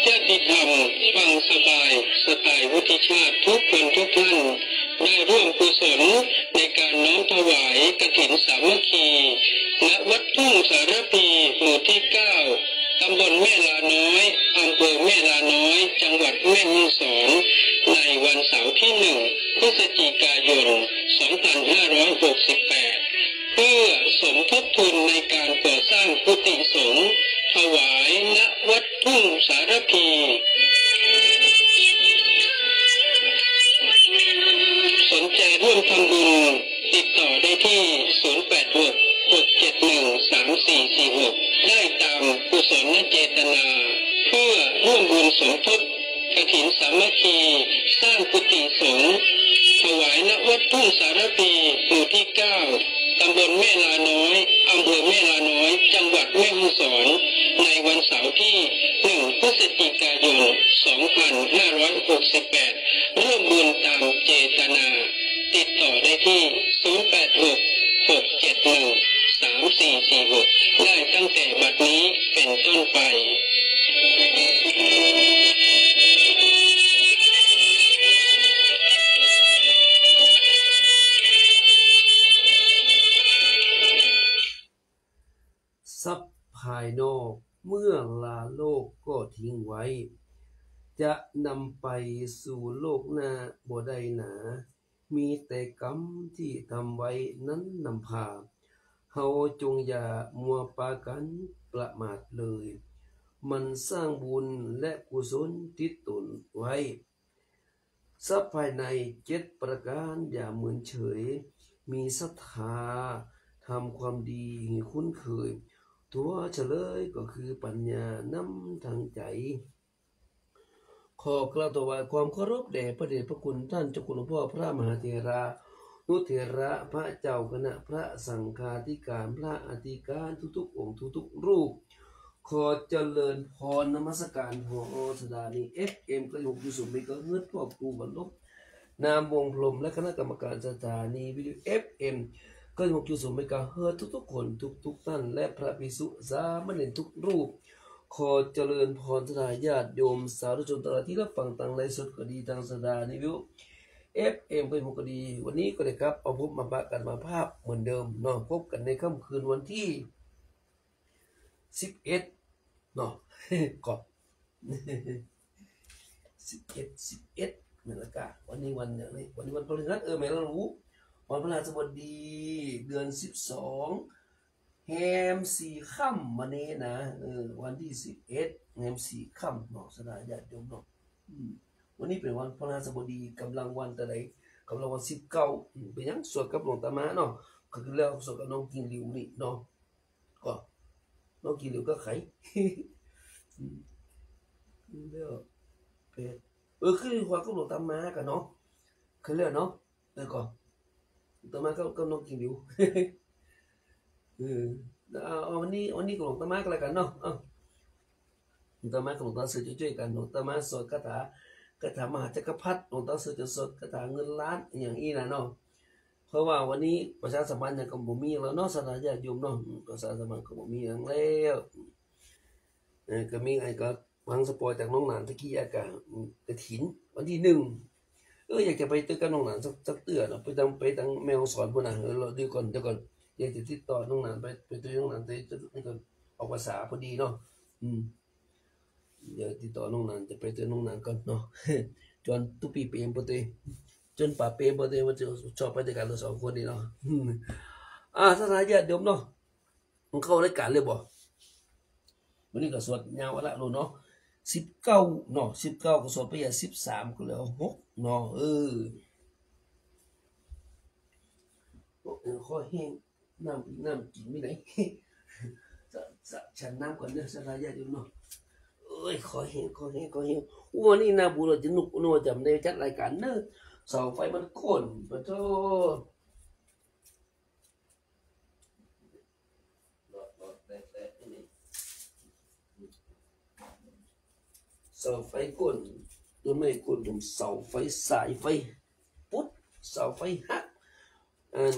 ญาติธรรมฟังสบายสไตล์วุฒิชาติทุกคนทุกท่าน ได้ร่วมกุศลในการ ถวายกฐินสามัคคี ณ วัดทุ่งสารภี หมู่ที่เก้า ตำบลแม่ลาน้อย อำเภอแม่ลาน้อย จังหวัดแม่ฮ่องสอน ในวันเสาร์ที่หนึ่ง พฤศจิกายน สองพันห้าร้อยหกสิบแปด เพื่อสมทบทุนในการก่อสร้างกุฏิสงฆ์ ถวาย ณ วัดทุ่งสารภี สนใจร่วมทำบุญ ติดต่อได้ที่ ศูนย์แปดหก หกเจ็ดหนึ่ง สามสี่สี่หก ได้ตามกุศลเจตนา เพื่อร่วมบุญสมทบกฐินสามัคคี สร้างกุฏิสงฆ์ ถวาย ณ วัดทุ่งสารภี หมู่ที่เก้า ตำบลแม่ลาน้อย อำเภอแม่ลาน้อย จังหวัดแม่ฮ่องสอน ในวันเสาร์ที่หนึ่ง พฤศจิกายน สองพันห้าร้อยหกสิบแปด ร่วมบุญตามเจตนา ติดต่อได้ที่ ศูนย์แปดหก หกเจ็ดหนึ่ง สามสี่สี่หก ได้ตั้งแต่บัดนี้เป็นต้นไป ทรัพย์ภายนอกเมื่อลาโลกก็ทิ้งไว้ จะนำไปสู่โลกหน้าบ่ได้หนา มีแต่กรรมที่ทำไว้นั้นนำพา เฮาจงอย่ามัวปากั๋นประมาทเลย หมั่นสร้างบุญและกุศลติดตนไว้ ทรัพย์ภายในเจ็ดประก๋านอย่าเมินเฉย มีศรัทธาทำความดีหื้อคุ้นเคย ตั๋วเฉลยก็คือปัญญานำทางใจ๋ ขอกราบถวายความเคารพแด่พระเดชพระคุณต้านเจ้าคุณหลวงพ่อพระมหาเถรานุเถระ พระเจ้าคณะ พระสังฆาธิการ พระอธิการทุกๆองค์ทุกๆรูป ขอเจริญพรนมัสก๋าน ผอ สถานี เอฟเอ็ม เก้าสิบหกจุดศูนย์ เมกะเฮิรตซ์ พ่อครูวรรณพ นามวงศ์พรหม และคณะกรรมการสถานีวิทยุ เอฟเอ็ม เก้าสิบหกจุดศูนย์ เมกะเฮิรตซ์ ทุกๆคนทุกๆต้าน และพระภิกษุสามเณรทุกรูป ขอเจริญพรศรัทธาญาติโยมสาธุชนตังหลายตี้ฮับฟังตางไลฟ์สดก็ดี ตางสถานีวิทยุ เอฟเอ็ม เก้าสิบหกก็ดี วันนี้ก็ได้กลับมาพบมาปะกั๋นมาพบเหมือนเดิมเนาะ พบกั๋นในค่ำคืนวันตี้ สิบเอ็ด เนาะ ก็ สิบเอ็ด สิบเอ็ด นั่นแหละกะ วันนี้วันอย่างนี้ วันนี้วันพฤหัส เออ แม่นแล้วลูก วันพฤหัสบดี เดือนสิบสอง แฮมสี่ค่ำวันนี้นะ เออ วันตี้สิบเอ็ด แฮมสี่ค่ำเนาะ ศรัทธาญาติโยมเนาะ อืม วันนี้เป๋นวันพฤหัสบดี ก๋ำลังวันตะใด ก๋ำลังวันสิบเก้า อืม เป๋นหยัง สวดกับหลวงต๋ามาเนาะ ก็คือแล้วสวดกับน้องกิ่งหลิวนี่เนาะ ก็ น้องกิ่งหลิวก็ใค่ อืม แล้ว แปด เออ คือว่ากับหลวงต๋ามากั๋นเนาะ คือแล้วเนาะ เออ ก็ หลวงต๋ามากับ กับน้องกิ่งหลิว เออ เอา เอาวันนี้ วันนี้กับหลวงต๋ามากั๋นแล้วกั๋นเนาะ เอา หลวงต๋ามากับหลวงต๋าเสิร์ชจะจ้วยกั๋น หลวงต๋ามาสวดคาถา คาถามหาจักรพรรดิ หลวงต๋าเสิร์ชจะสวดคาถาเงินล้าน อย่างอี้นะเนาะ เพราะว่าวันนี้ประชาสัมพันธ์หยังก็บ่มีแล้วเนาะ ศรัทธาญาติโยมเนาะ อืม ประชาสัมพันธ์ก็บ่มีหยังแล้ว เออ ก็มีไอ้ก็ฟังสปอยล์จากน้องหนานตะกี้อะกะ อืม กฐินวันตี้หนึ่ง เออ อยากจะไปเตื้อกับน้องหนานสัก สักเตื้อเนาะ ไปตาง ไปตางแม่ฮ่องสอนปู๊นน่ะ เออ รอดูก่อน เดี๋ยวก่อน อยากจะติดต่อน้องหนานไป ไปเตื้อน้องหนาน ไปเตื้อนี่ก่อน ออกพรรษาพอดีเนาะ อืม เดี๋ยวติดต่อน้องหนาน จะไปเตื้อน้องหนานก่อนเนาะ จวนตุ๊ปี้เปรมไปเตื้อ จวนป๋าเปรมไปเตื้อ ว่าจะชอบไปเตื้อกั๋นสองคนนี่เนาะ อืม อ่า ศรัทธาญาติโยมเนาะ มันเข้ารายก๋านเลยบ่ วันนี้ก็สวดยาวละลูกเนาะ สิบเก้าเนาะ สิบเก้าก็สวดไป สิบสามก็เหลือหกเนาะ เออ เออ คอแห้ง น้ำ น้ำกิ๋นมีไหน จะ จะฉันน้ำก่อนเนาะ ศรัทธาญาติโยมเนาะ เอ้ย คอแห้ง คอแห้ง คอแห้ง วันนี้นาบุญเราจะนุกนัวจำได้จัดรายก๋านเนาะ เสาไฟมันโค่น ปะโธ่ เสาไฟโค่น ต้นไม้โค่น เสาไฟ สายไฟ ปุ๊ด เสาไฟหัก อัน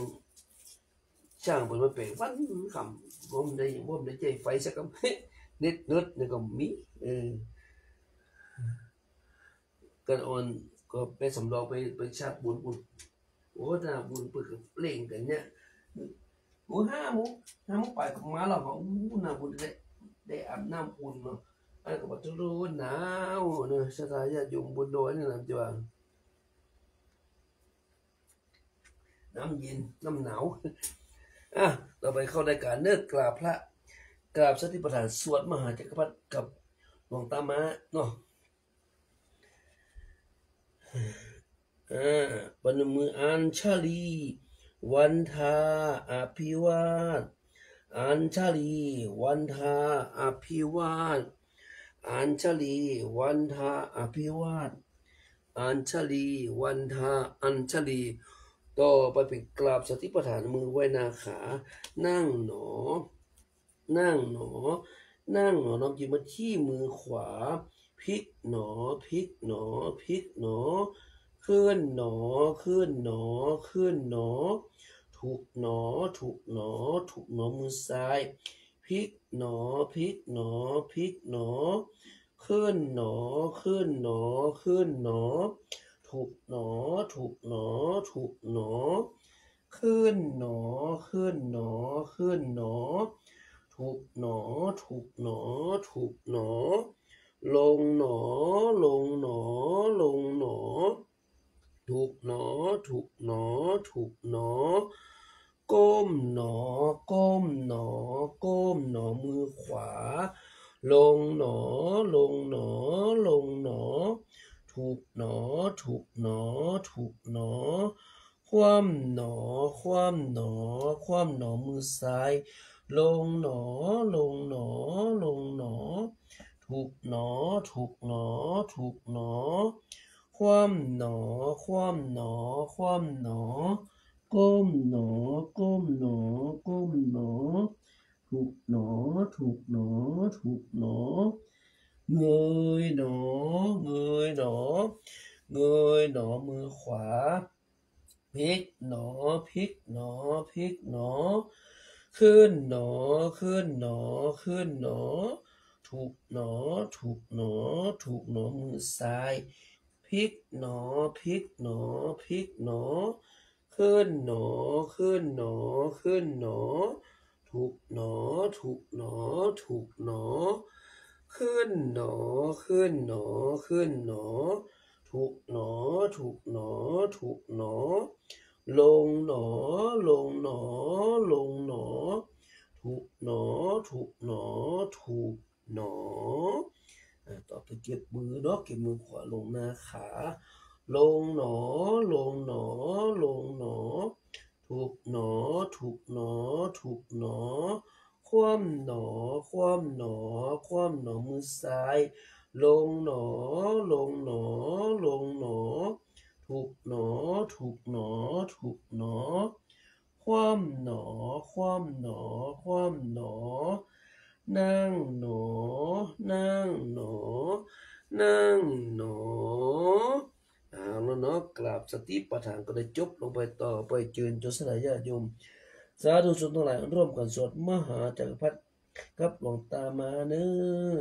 จ้างเปิ้นมาแป๋งวันค่ำ บ่ได้ บ่ได้ใจ๊ไฟสักกำ เน็ตเนิดนี่ก็มี เออ ก็อ่อน ก็ไปสำรองไป ไปชาร์จปู๊นปู๊น อ้ หน้าบุญเปิ้นก็เร่งกั๋นเนี่ย โอ้ ห้าโมง ห้าโมงป๋ายก็มาแล้วเหรอ อู้ หน้าบุญได้ ได้อาบน้ำอุ่นเนาะ อันก็บ่า โธ่ หนาวเนาะ ศรัทธาญาติโยมบนดอยนี่นะ จะว่า น้ำเย็น น้ำหนาว อ่ะ ต่อไปเข้ารายการเนาะ กราบพระ กราบสติปัฏฐาน สวดมหาจักรพรรดิกับหลวงต๋ามาเนาะ เออ ปนมมือ อัญชลี วันทา อภิวาท อัญชลี วันทา อภิวาท อัญชลี วันทา อภิวาท อัญชลี วันทา อัญชลี ต่อไปเป๋นกราบสติปัฏฐาน มือไหว้หน้าขา นั่งหนอ นั่งหนอ นั่งหนอ น้อมจิตมาที่มือขวา พลิกหนอ พลิกหนอ พลิกหนอ เคลื่อนหนอ เคลื่อนหนอ เคลื่อนหนอ ถูกหนอ ถูกหนอ ถูกหนอ มือซ้าย พลิกหนอ พลิกหนอ พลิกหนอ เคลื่อนหนอ เคลื่อนหนอ เคลื่อนหนอ ถูกหนอ ถูกหนอ ถูกหนอ เคลื่อนหนอ เคลื่อนหนอ เคลื่อนหนอ ถูกหนอ ถูกหนอ ถูกหนอ ลงหนอ ลงหนอ ลงหนอ ถูกหนอ ถูกหนอ ถูกหนอ ก้มหนอ ก้มหนอ ก้มหนอ มือขวา ลงหนอ ลงหนอ ลงหนอ ถูกหนอ ถูกหนอ ถูกหนอ คว่ำหนอ คว่ำหนอ คว่ำหนอ มือซ้าย ลงหนอ ลงหนอ ลงหนอ ถูกหนอ ถูกหนอ ถูกหนอ คว่ำหนอ คว่ำหนอ คว่ำหนอ ก้มหนอ ก้มหนอ ก้มหนอ ถูกหนอ ถูกหนอ ถูกหนอ เงยหนอ เงยหนอ เงยหนอ มือขวา พลิกหนอ พลิกหนอ พลิกหนอ ขึ้นหนอ ขึ้นหนอ ขึ้นหนอ ถูกหนอ ถูกหนอ ถูกหนอ มือซ้าย พลิกหนอ พลิกหนอ พลิกหนอ ขึ้นหนอ ขึ้นหนอ ขึ้นหนอ ถูกหนอ ถูกหนอ ถูกหนอ ขึ้นหนอ ขึ้นหนอ ขึ้นหนอ ถูกหนอ ถูกหนอ ถูกหนอ ลงหนอ ลงหนอ ลงหนอ ถูกหนอ ถูกหนอ ถูกหนอ อ่า ต่อไปเก็บมือเนาะ เก็บมือขวาลงหน้าขา ลงหนอ ลงหนอ ลงหนอ ถูกหนอ ถูกหนอ ถูกหนอ คว่ำหนอ คว่ำหนอ คว่ำหนอ มือซ้าย ลงหนอ ลงหนอ ลงหนอ ถูกหนอ ถูกหนอ ถูกหนอ คว่ำหนอ คว่ำหนอ คว่ำหนอ นั่งหนอ นั่งหนอ นั่งหนอ เอาละเนาะ กราบสติปัฏฐานก็ได้จบลงไป ต่อไปเจิญโยมศรัทธาญาติโยม สาธุชนตังหลายร่วมกั๋นสวดมหาจักรพรรดิกับหลวงต๋ามาเนาะ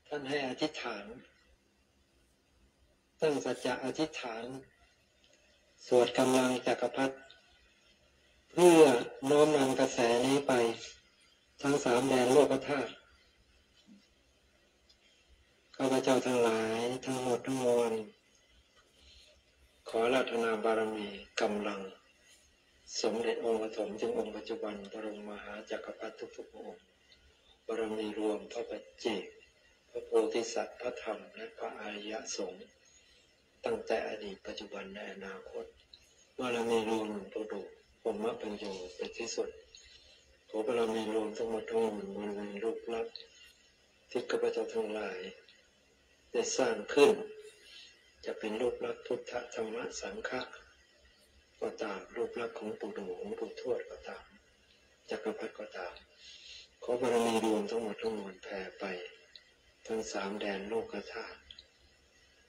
ท่านให้อธิษฐาน ตั้งสัจจะอธิษฐาน สวดกำลังจักรพรรดิ เพื่อน้อมนำกระแสนี้ไป ทั้งสามแดนโลกธาตุ ข้าพเจ้าทั้งหลายทั้งหมดทั้งมวล ขออาราธนาบารมีกำลัง สมเด็จองค์ปฐมถึงองค์ปัจจุบัน บรมมหาจักรพรรดิทุกๆพระองค์ บารมีรวมพระปัจเจก พระโพธิสัตว์ พระธรรม และพระอริยสงฆ์ ตั้งแต่อดีต ปัจจุบัน และอนาคต บารมีรวมหลวงปู่ดู่ พรหมปัญโญเป็นที่สุด ขอบารมีรวมทั้งหมดทั้งมวล บริเวณรูปลักษณ์ที่ข้าพเจ้าทั้งหลายได้สร้างขึ้น จะเป็นรูปลักษณ์พุทธ ธรรม สังฆะก็ตาม รูปลักษณ์ของปู่ดู่ ของปู่ทวดก็ตาม จักรพรรดิก็ตาม ขอบารมีรวมทั้งหมดทั้งมวลแผ่ไป ทั้งสามแดนโลกธาตุ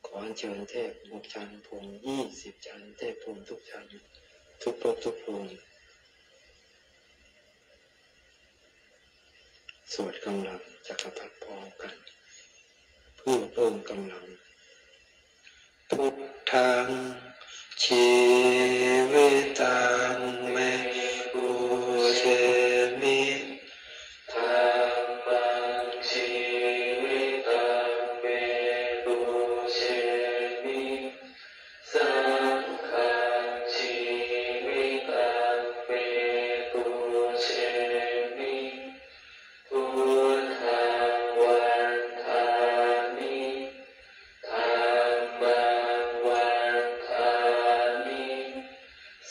ขออัญเชิญเทพหกชั้นพรหมยี่สิบชั้น เทพพรหมทุกชั้น ทุกภพทุกภูมิ สวดกำลังจักรพรรดิพร้อมกัน เพื่อเพิ่มกำลัง Buddhaṃ jīvitaṃ me pūjemi. Dhammaṃ jīvitaṃ me pūjemi. Saṅghaṃ jīvitaṃ me pūjemi. Buddhaṃ vandāmi. Dhammaṃ vandāmi.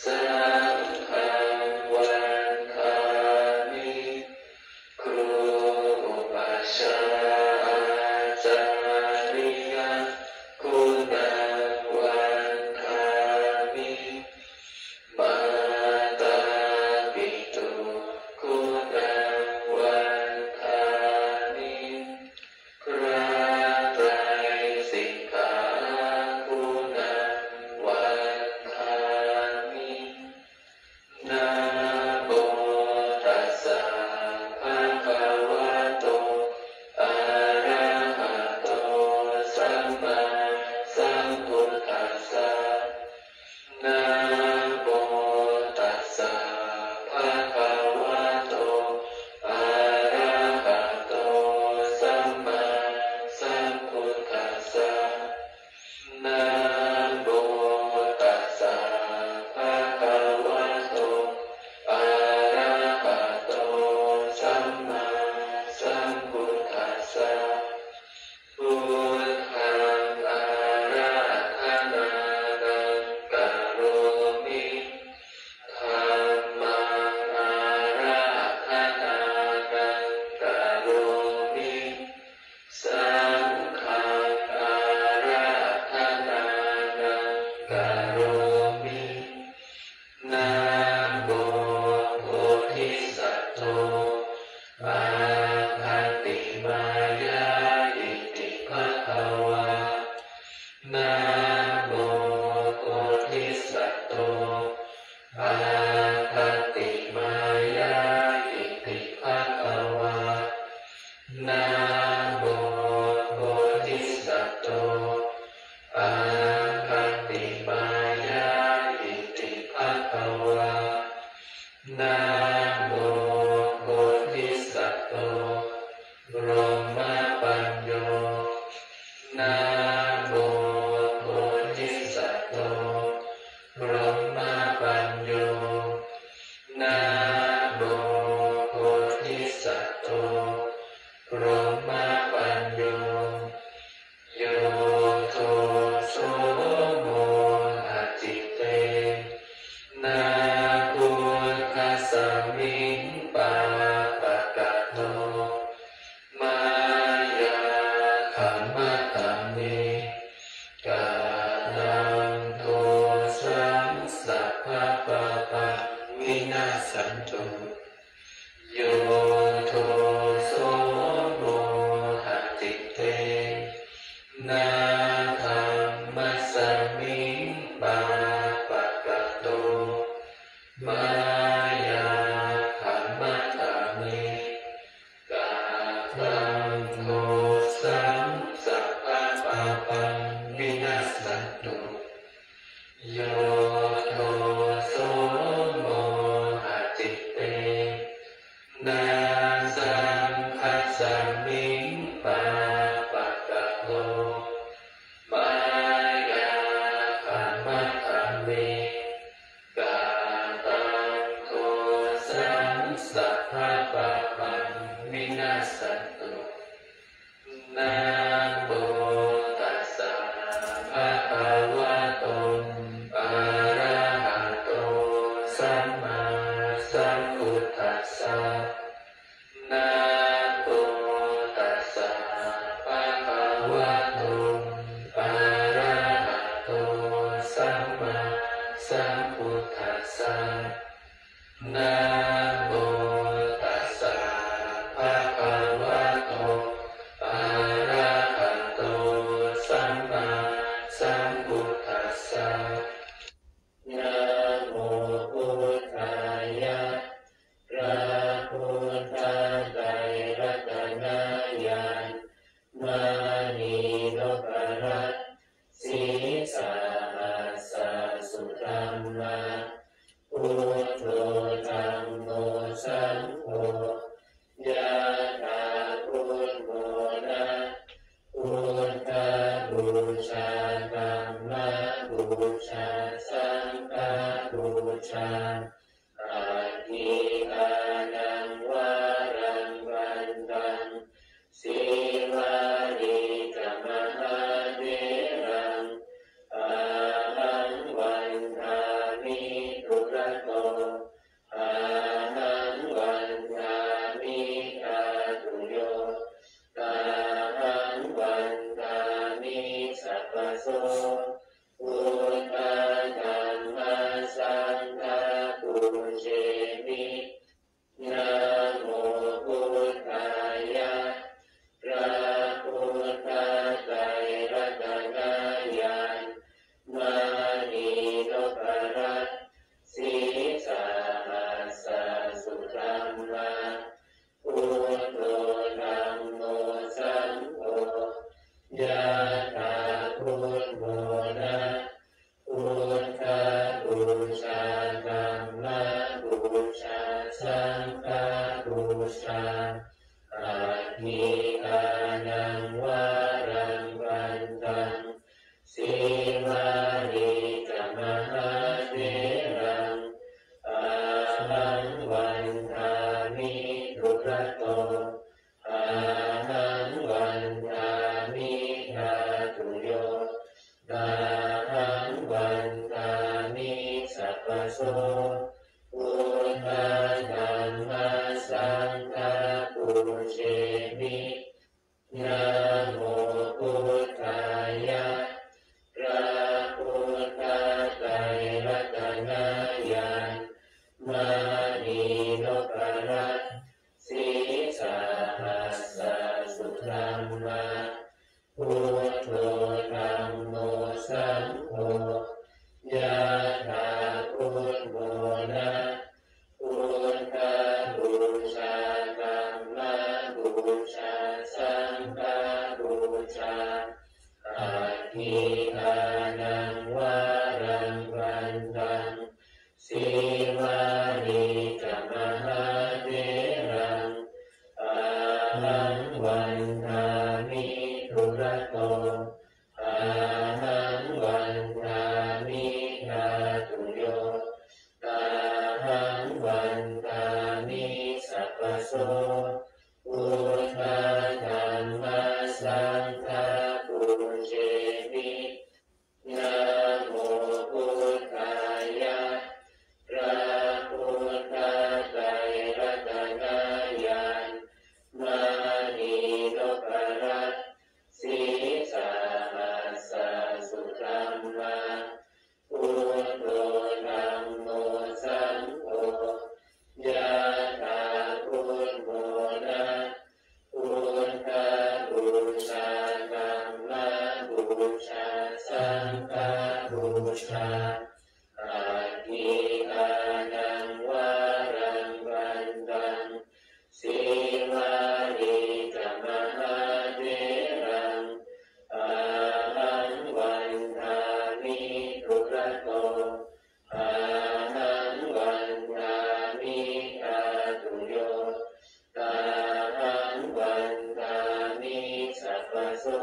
Saṅghaṃ vandāmi. ครูอุปัชฌาย์อาจาริยะ guṇaṃ vandāmi. Mātāpituguṇaṃ vandāmi. พระไตรสิกขา guṇaṃ vandāmi. Namo tassa bhagavato arahato sammāsambuddhassa. Namo tassa bhagavato arahato sammāsambuddhassa. Namo tassa bhagavato arahato sammāsambuddhassa. Buddhaṃ ārādhanānaṃ karomi. Dhammaṃ ārādhanānaṃ karomi. Saṅghaṃ ārādhanānaṃ karomi. Namo bodhisatto āgantimāya iti bhagavā. Namo bodhisatto āgantimāya iti bhagavā. Namo bodhisatto āgantimāya iti bhagavā. Namo bodhisatto brahmapañño. Namo bodhisatto brahmapañño. Namo bodhisatto brahmapañño. Yo doso mohacittena buddhasmiṃ pāpakato mayā khamatha me. Kataṃ dosaṃ sabbapāpaṃ vinassantu. Yo doso mohacittena dhammasmiṃ pāpakato mayā khamatha me. Kataṃ dosaṃ sabbapāpaṃ vinassantu. Yo doso mohacittena saṅghasmiṃ pāpakato mayā khamatha me. Kataṃ dosaṃ sabbapāpaṃ vinassantu. Namo tassa bhagavato arahato sammāsambuddhassa. Namo tassa bhagavato arahato sammāsambuddhassa. Namo tassa bhagavato arahato sammāsambuddhassa. Namo buddhāya. พระพุทธไตรรัตนญาณ มณีนพรัตน์ ศรีส Dhamma. Buddho dhammo saṅgho. Yathā buddho na, buddhapūjā dhammapūjā saṅghapūjā. Aggīkānaṃ varaṃ vandaṃ, Sīvalī ca mahātheraṃ, ahaṃ vandāmi dūrato, ahaṃ vandāmi dhātuyo, tahaṃ vandāmi sabbaso. Buddha dhamma saṅgha pūjemi. Namo buddhāya. พระพุทธไตรรัตนญาณ มณีนพรัตน์ sīsahassa sudhammā. Buddho dhammo saṅgho. Yathā buddho na, buddhapūjā dhammapūjā saṅghapūjā. Aggīkānaṃ varaṃ vandaṃ, Sīvalī ca mahātheraṃ, ahaṃ vandāmi dūrato, ahaṃ vandāmi dhātuyo, tahaṃ vandāmi sabbaso. Buddha dhamma saṅgha pūjemi. Namo buddhāya. พระพุทธไตรรัตนญาณ มณีนพรัตน์ sīsahassa sudhammā. Buddho dhammo saṅgho. Yathā buddho na, buddhapūjā dhammapūjā saṅghapūjā. Aggīkānaṃ varaṃ vandaṃ, Sīvalī ca mahātheraṃ, ahaṃ vandāmi dūrato, ahaṃ vandāmi dhātuyo, tahaṃ vandāmi sabbaso. Buddha dhamma saṅgha pūjemi. Namo buddhāya. พระพุทธไตรรัตนญาณ มณีนพรัตน์ sīsahassa sudhammā. Buddho dhammo saṅgho. Yathā buddho na, buddhapūjā dhammapūjā saṅghapūjā. Aggīkānaṃ varaṃ vandaṃ, Sīvalī ca mahātheraṃ, ahaṃ vandāmi dūrato, ahaṃ vandāmi dhātuyo, tahaṃ vandāmi sabbaso.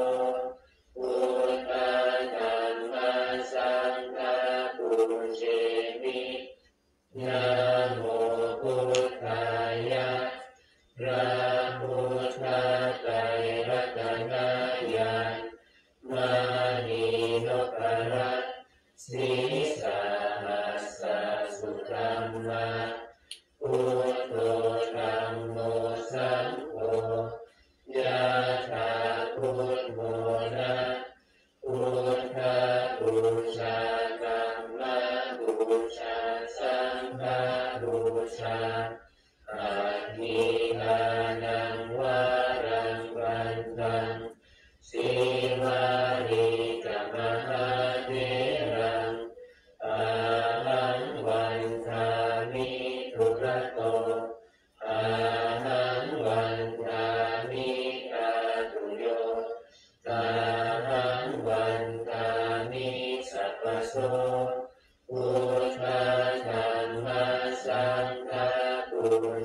Buddha dhamma saṅgha pūjemi. Namo buddhāya. พระพุทธไตรรัตนญาณ มณีนพรัตน์ sīsahassa sudhammā. Buddho dhammo saṅgho. Yathā buddho na, buddhapūjā dhammapūjā saṅghapūjā. Aggīkānaṃ varaṃ vandaṃ, Sīvalī ca mahātheraṃ, ahaṃ vandāmi dūrato, ahaṃ vandāmi dhātuyo, tahaṃ vandāmi sabbaso.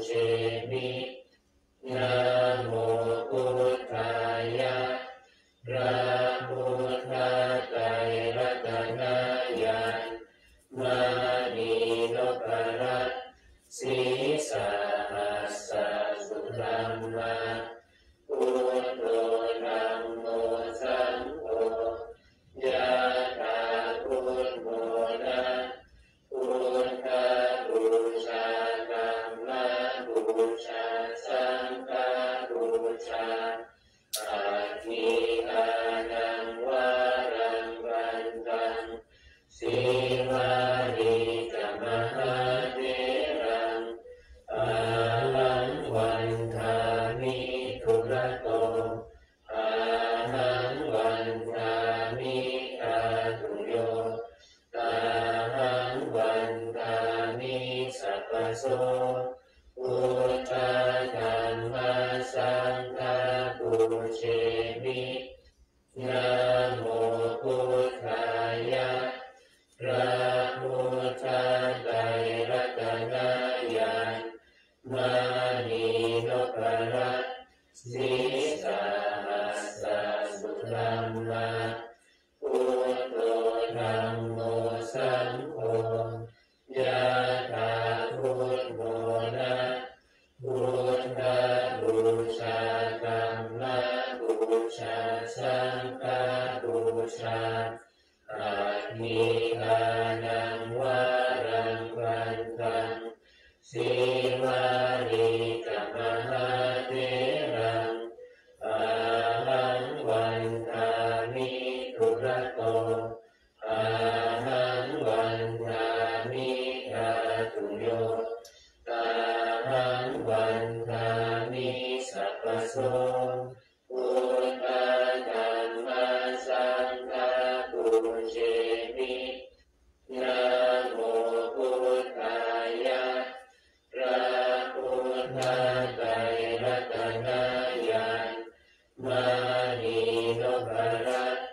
Pūjemi. Namo Buddhāya. พระพุทธไตรรัตนญาณ มณีนพรัตน์ Sīsahassa sudhamma. Buddho dhammo saṅgho, yathā buddhamona. Buddhapūjā dhammapūjā saṅghapūjā, aggi kāṇaṃ varaṃ vandaṃ, Sīvalī ca mahātheraṃ, ahaṃ vandāmi dūrato, ahaṃ vandāmi dhātuyo, ahaṃ vandāmi sabbaso. Buddha dhamma saṅgha pūjemi. Namo Buddhāya. พระพุทธไตรรัตนญาณ มณีนพรัตน์ Sīsahassa sudhamma. Buddho dhammo saṅgho, yathā buddhamona. Buddhapūjā dhammapūjā saṅghapūjā, aggi kāṇaṃ varaṃ vandaṃ, Sīvalī ca mahātheraṃ, ahaṃ vandāmi dūrato, ahaṃ vandāmi dhātuyo, ahaṃ vandāmi sabbaso. Buddha dhamma saṅgha pūjemi. Namo Buddhāya. พระพุทธไตรรัตนญาณ มณีนพรัตน์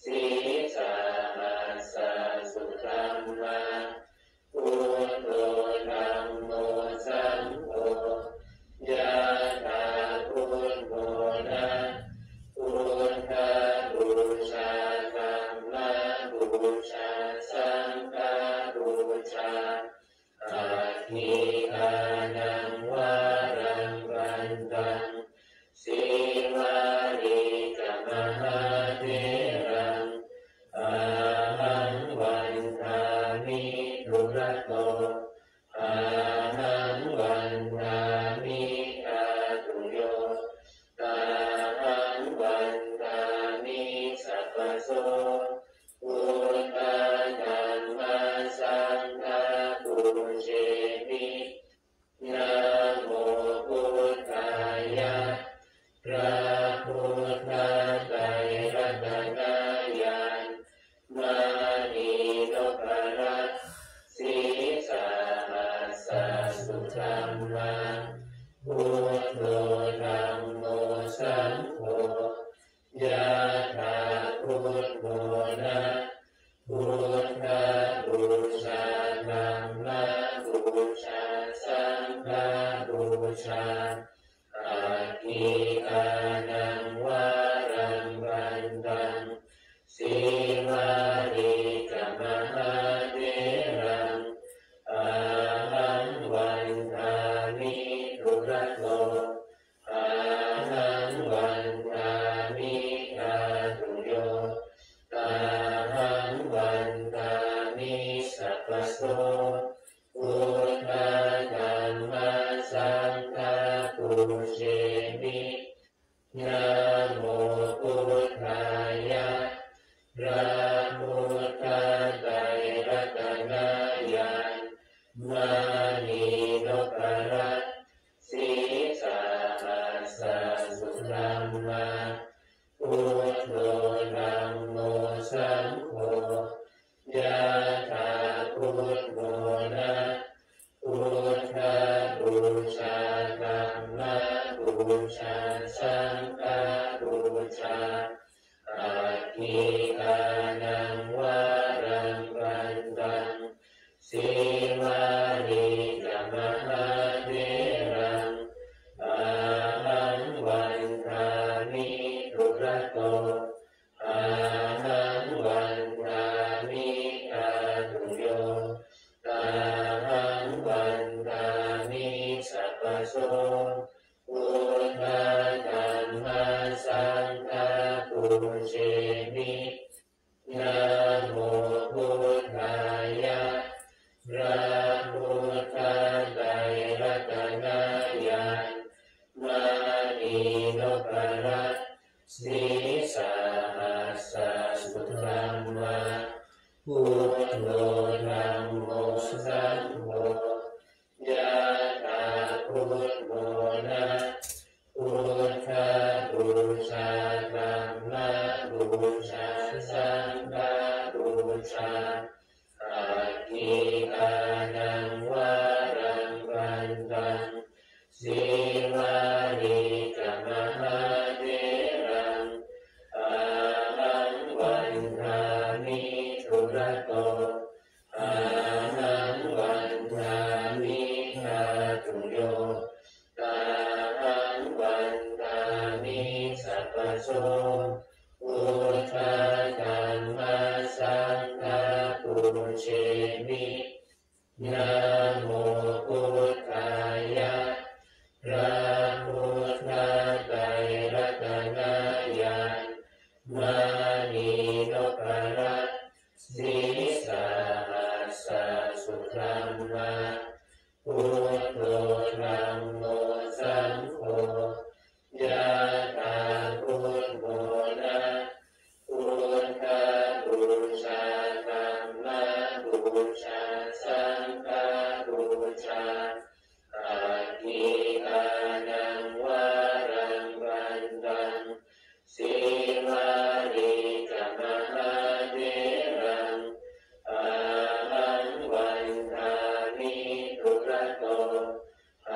Sīsahassa sudhamma. Buddho dhammo saṅgho, yathā buddhamona. Buddhapūjā dhammapūjā saṅghapūjā, aggi kāṇaṃ varaṃ vandaṃ, Sīvalī ca mahātheraṃ, ahaṃ vandāmi dūrato, ahaṃ vandāmi dhātuyo, ahaṃ vandāmi sabbaso. Buddha dhamma saṅgha pūjemi. Namo Buddhāya. พระพุทธไตรรัตนญาณ มณีนพรัตน์ Sīsahassa sudhamma. Buddho dhammo saṅgho, yathā buddhamona. Buddhapūjā dhammapūjā saṅghapūjā, aggi kāṇaṃ varaṃ vandaṃ, Sīvalī ca mahātheraṃ, ahaṃ vandāmi dūrato, ahaṃ vandāmi dhātuyo, ahaṃ vandāmi sabbaso. Buddha dhamma saṅgha pūjemi. Namo Buddhāya. พระพุทธไตรรัตนญาณ มณีนพรัตน์ Sīsahassa sudhamma. Buddho dhammo saṅgho, yathā buddhamona. Buddhapūjā dhammapūjā saṅghapūjā, aggi kāṇaṃ varaṃ vandaṃ, Sīvalī ca mahātheraṃ, Buddho na. Buddhabuja dhammābuja saṅghabuja. Aggi kānaṃ varaṃ vandaṃ sīvalī ca mahātheraṃ ahaṃ vandāmi dūrato ahaṃ vandāmi dhātuyo ahaṃ vandāmi sabbaso. Buddha dhamma saṅgha pūjemi. Namo buddhāya. พระพุทธไตรรัตนญาณ มณีนพรัตน์ sīsahassa sudhammā. Buddho dhammo saṅgho yathā buddho na. Buddhabuja dhammābuja saṅghabuja. Aggi kānaṃ varaṃ vandaṃ sīvalī ca mahātheraṃ ahaṃ vandāmi dūrato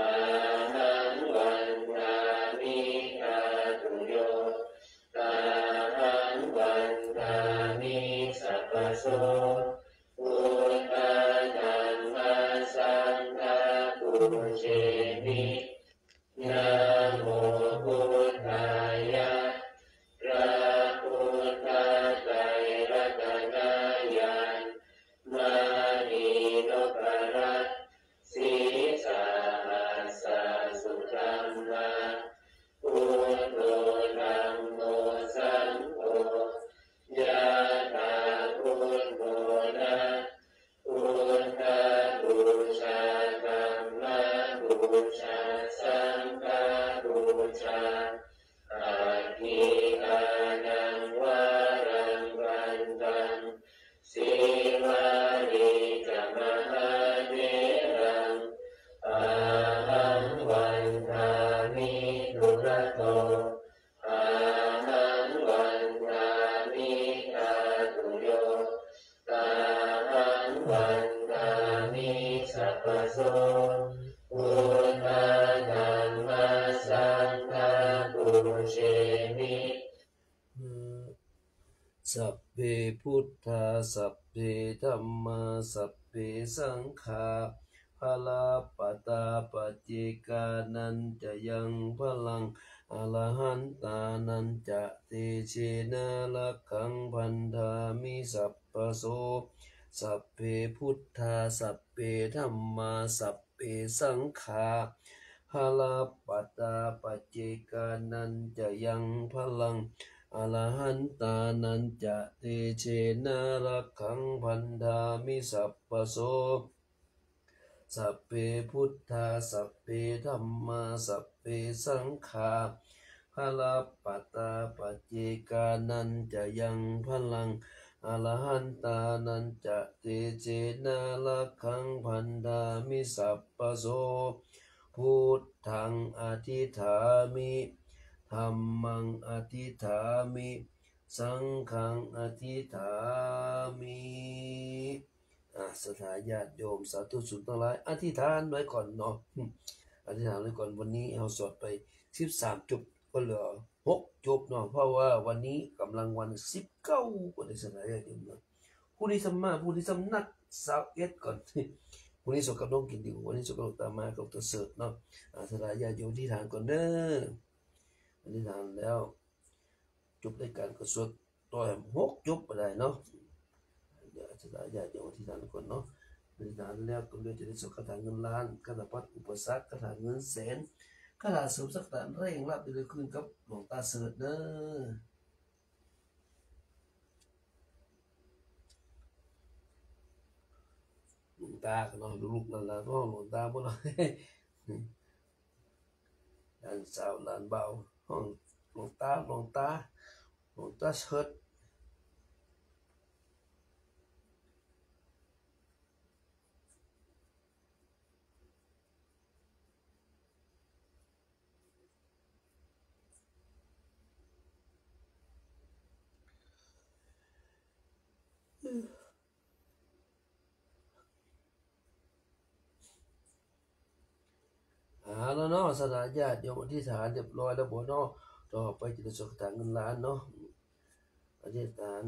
ahaṃ vandāmi dhātuyo ahaṃ vandāmi sabbaso. Buddha dhamma saṅgha pūjemi. Namo buddhāya. พระพุทธไตรรัตนญาณ มณีนพรัตน์ sīsahassa sudhammā. Buddho dhammo saṅgho yathā buddho na. Buddhabuja dhammābuja saṅghabuja. Aggi kānaṃ varaṃ vandaṃ sīvalī ca mahātheraṃ ahaṃ vandāmi dūrato ahaṃ vandāmi dhātuyo ahaṃ vandāmi sabbaso. Buddha dhamma saṅgha pūjemi. Sabbe buddhā sabbe dhammā sabbe saṅghā balappattā paccekānañca yaṃ balaṃ arahantānañca tejena rakkhaṃ bandhāmi sabbaso. Sabbe buddhā sabbe dhammā sabbe saṅghā balappattā paccekānañca yaṃ balaṃ arahantānañca tejena rakkhaṃ bandhāmi sabbaso. Sabbe buddhā sabbe dhammā sabbe saṅghā balappattā paccekānañca yaṃ balaṃ arahantānañca tejena rakkhaṃ bandhāmi sabbaso. Buddhaṃ adhiṭṭhāmi, dhammaṃ adhiṭṭhāmi, saṅghaṃ adhiṭṭhāmi. อ่า ศรัทธาญาติโยมสาธุชนตังหลาย อธิษฐานไว้ก่อนเนาะ อืม อธิษฐานไว้ก่อน วันนี้เฮาสวดไปสิบสามจบ ก็เหลือหกจบเนาะ เพราะว่าวันนี้กำลังวันสิบเก้า ก็ได้ ศรัทธาญาติโยมเนาะ พรุ่งนี้ซ้ำมา พรุ่งนี้ซ้ำนัดซาวเอ็ดก่อน พรุ่งนี้สวดกับหลวงกิตติ วันนี้สวดกับหลวงตามา กับหลวงตาเสิร์ชเนาะ อ่า ศรัทธาญาติโยมอธิษฐานก่อนเด้อ อธิษฐานแล้ว จบรายการก็สวดต่อให้หกจบก็ได้เนาะ เดี๋ยวอาจารย์ญาติโยมอธิษฐานก่อนเนาะ อธิษฐานแล้วก็เลยจะได้สวดคาถาเงินล้าน คาถาปัดอุปสรรค คาถาเงินแสน คาถาเสริมสักตานเร่งรับได้เลยคืนกับหลวงตาเสิร์ชเด้อ หลวงตาก็เนาะ ลูกๆหลานๆ ร้องหลวงตาหมดเลย หลานสาวหลานบ่าว ฮ้องหลวงตา หลวงตา หลวงตาเสิร์ช เอาละเนาะ ศรัทธาญาติโยมอธิษฐานเรียบร้อยแล้วบ่เนาะ ต่อไปจะได้สวดคาถาเงินล้านเนาะ อธิษฐาน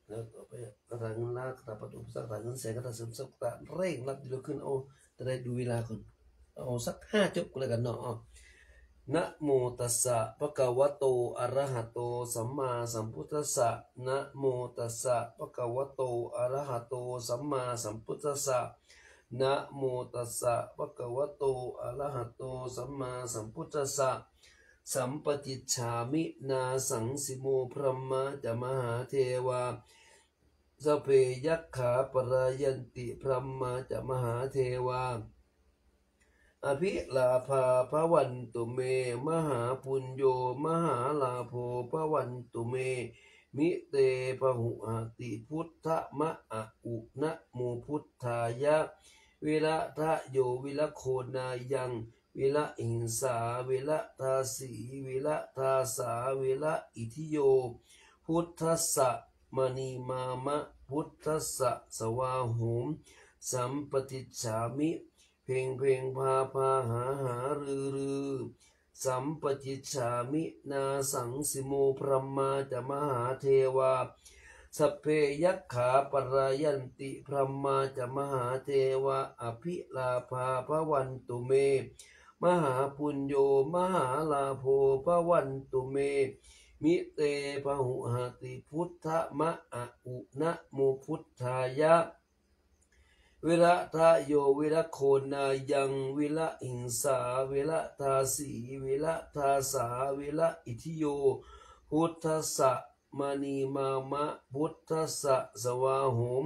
แล้วก็ไปคาถาเงินล้าน คาถาปัดเป่าอุปสรรค คาถาเงินแสน คาถาเสริมทรัพย์ คาถาเร่งรับ เดี๋ยวขึ้น เอา จะได้ดูเวลาก่อน เอาสักห้าจบก็แล้วกันเนาะ เอา นะโมตัสสะ ภะคะวะโต อะระหะโต สัมมาสัมพุทธัสสะ นะโมตัสสะ ภะคะวะโต อะระหะโต สัมมาสัมพุทธัสสะ นะโมตัสสะ ภะคะวะโต อะระหะโต สัมมาสัมพุทธัสสะ สัมปะติจฉามิ นาสังสิโม พรหมาจะมหาเทวา สัพเพ ยักขา ปะรายันติ พรหมาจะมหาเทวา อะภิลาภา ภะวันตุเม มหาปุญโญ มหาลาโภ ภะวันตุเม มิเต พะหุหะติ พุทธะ มะ อะ อุ นะโม พุทธายะ วิระทะโย วิระโค นายัง วิระหิงสา วิระทาสี วิระทาสา วิระอิทธิโย พุทธัสสะ มะ นี มา มะ พุทธัสสะ สวาโหม สัมปะติจฉามิ เพ็งเพ็ง พาพา หาหา ฤๅฤๅ สัมปะติจฉามิ นาสังสิโม พรหมาจะมหาเทวา สัพเพ ยักขา ปะรายันติ พรหมาจะมหาเทวา อะภิลาภา ภะวันตุเม มหาปุญโญ มหาลาโภ ภะวันตุเม มิเต พะหุหะติ พุทธะ มะ อะ อุ นะโม พุทธายะ วิระทะโย วิระโค นายัง วิระหิงสา วิระทาสี วิระทาสา วิระอิทธิโย พุทธัสสะ มะ นี มา มะ พุทธัสสะ สวาโหม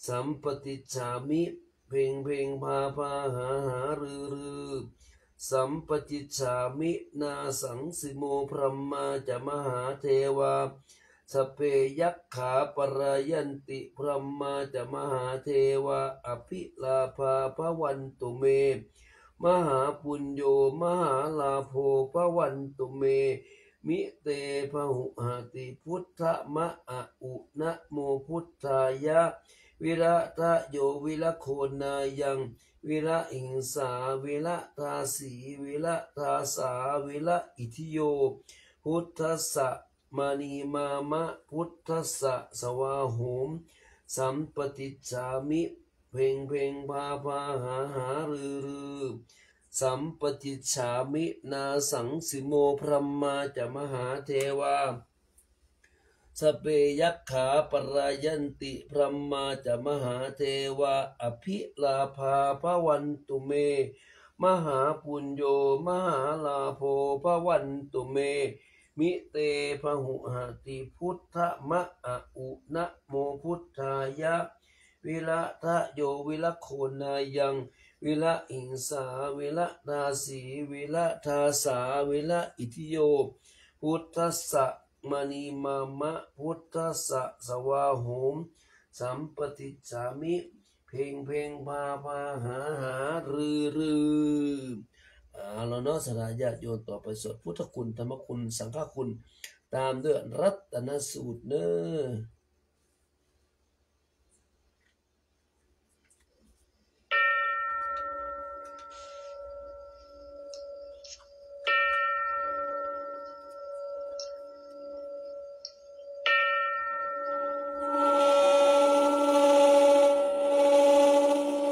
สัมปะติจฉามิ เพ็งเพ็ง พาพา หาหา ฤๅฤๅ สัมปะติจฉามิ นาสังสิโม พรหมาจะมหาเทวา สัพเพ ยักขา ปะรายันติ พรหมาจะมหาเทวา อะภิลาภา ภะวันตุเม มหาปุญโญ มหาลาโภ ภะวันตุเม มิเต พะหุหะติ พุทธะ มะ อะ อุ นะโม พุทธายะ วิระทะโย วิระโค นายัง วิระหิงสา วิระทาสี วิระทาสา วิระอิทธิโย พุทธัสสะ มะ นี มา มะ พุทธัสสะ สวาโหม สัมปะติจฉามิ เพ็งเพ็ง พาพา หาหา ฤๅฤๅ สัมปะติจฉามิ นาสังสิโม พรหมาจะมหาเทวา สัพเพ ยักขา ปะรายันติ พรหมาจะมหาเทวา อะภิลาภา ภะวันตุเม มหาปุญโญ มหาลาโภ ภะวันตุเม มิเต พะหุหะติ พุทธะ มะ อะ อุ นะโม พุทธายะ วิระทะโย วิระโค นายัง วิระหิงสา วิระทาสี วิระทาสา วิระอิทธิโย พุทธัสสะ มะ นี มา มะ พุทธัสสะ สวาโหม สัมปะติจฉามิ เพ็งเพ็ง พาพา หาหา ฤๅฤๅ เอาละเนาะ ศรัทธาญาติโยม ต่อไปสวดพุทธคุณ ธรรมคุณ สังฆคุณ ตามด้วยรัตนสูตรเน้อ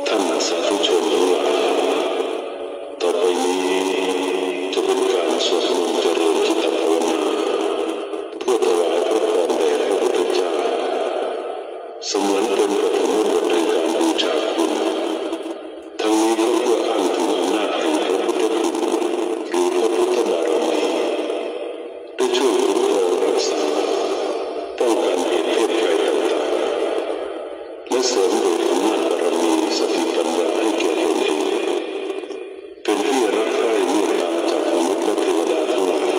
ท่านสาธุชนทั้งหลาย ต่อไปนี้จะเป็นการสวดมนต์เจริญจิตภาวนา เพื่อถวายพระพรแด่พระพุทธเจ้า เสมือนเป็นปฐมบทแห่งการบูชาคุณ ทั้งนี้ก็เพื่ออ้างถึงอำนาจแห่งพระพุทธคุณ หรือพระพุทธบารมี ได้ช่วยคุ้มครองรักษา ป้องกันเหตุเพศภัยต่างๆ และเสริมเดชอำนาจบารมีสติปัญญาให้แก่ตนเอง เป็นที่รักใคร่เมตตาจากมนุษย์และเทวดาทั้งหลาย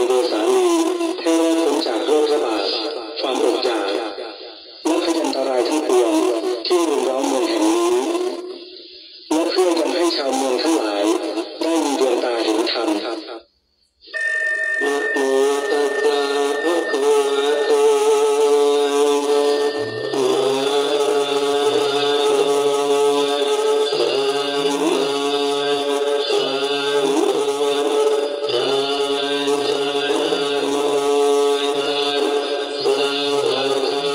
โดยสาลี ให้รอดพ้นจากโรคระบาด ความอดอยาก และพยันตรายทั้งปวงที่รุมเร้าเมืองแห่งนี้ และเพื่อยังให้ชาวเมืองทั้งหลายได้มีดวงตาเห็นธรรม นะโมตัสสะภะคะวะโต อะระหะโต สัมมาสัมพุทธัสสะ นะโมตัสสะ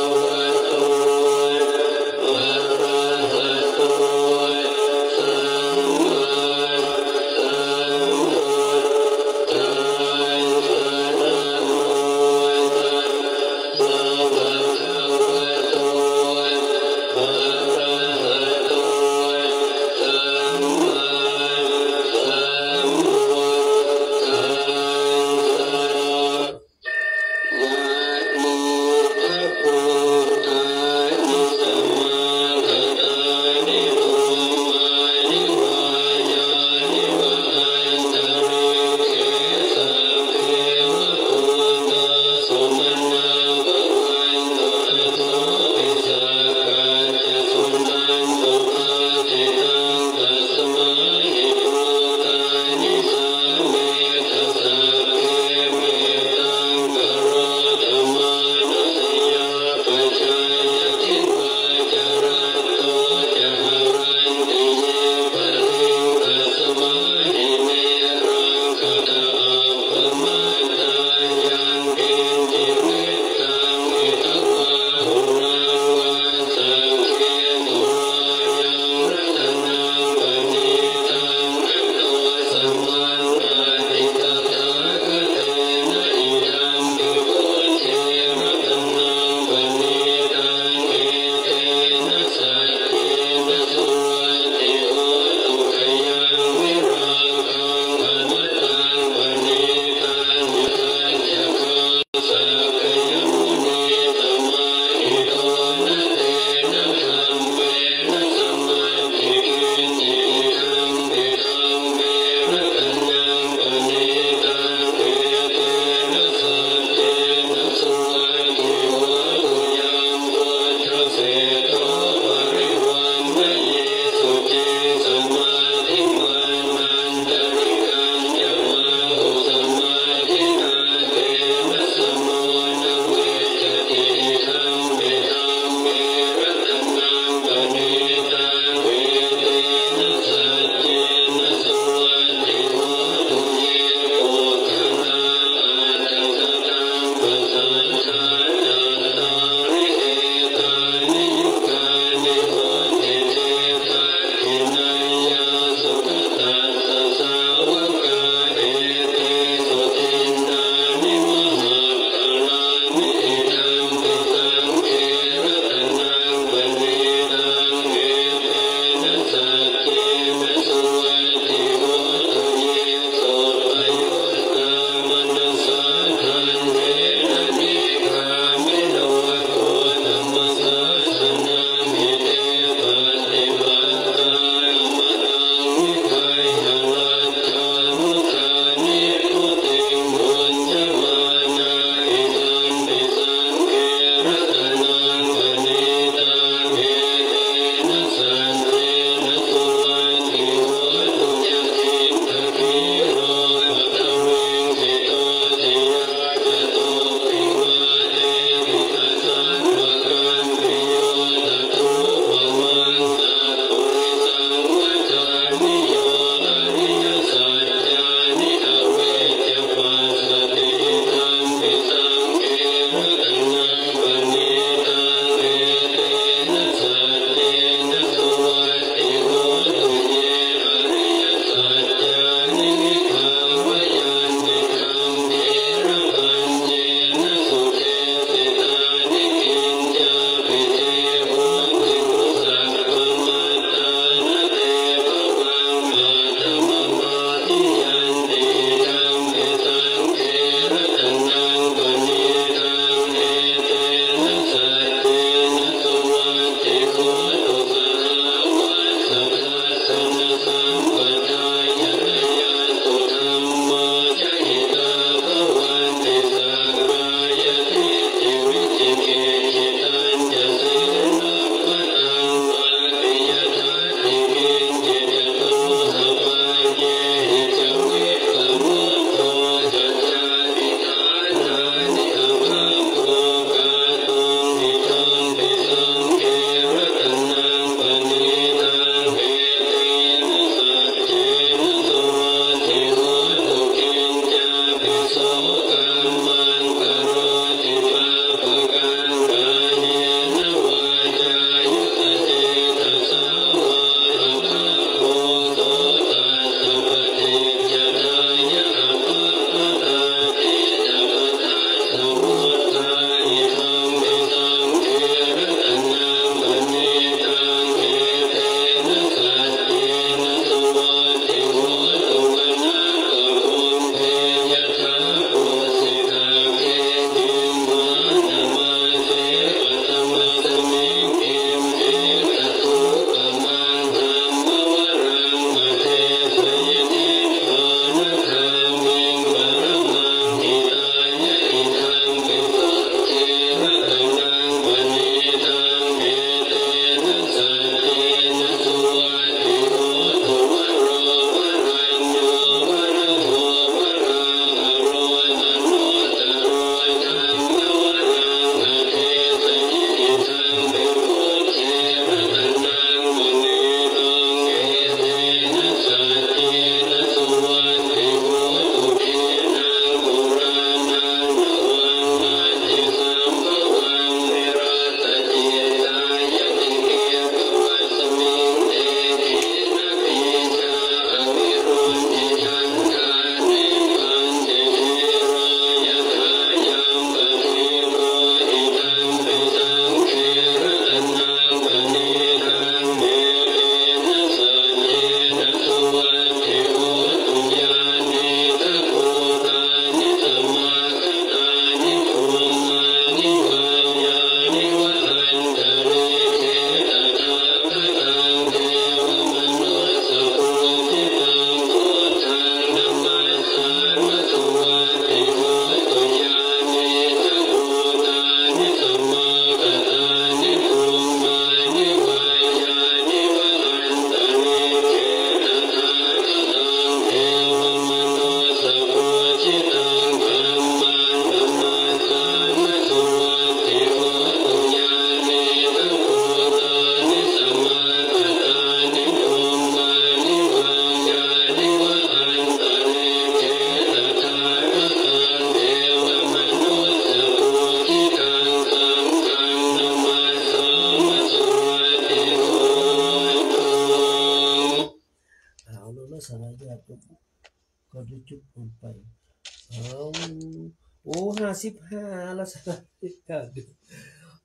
โอ้ ห้าสิบห้า แล้ว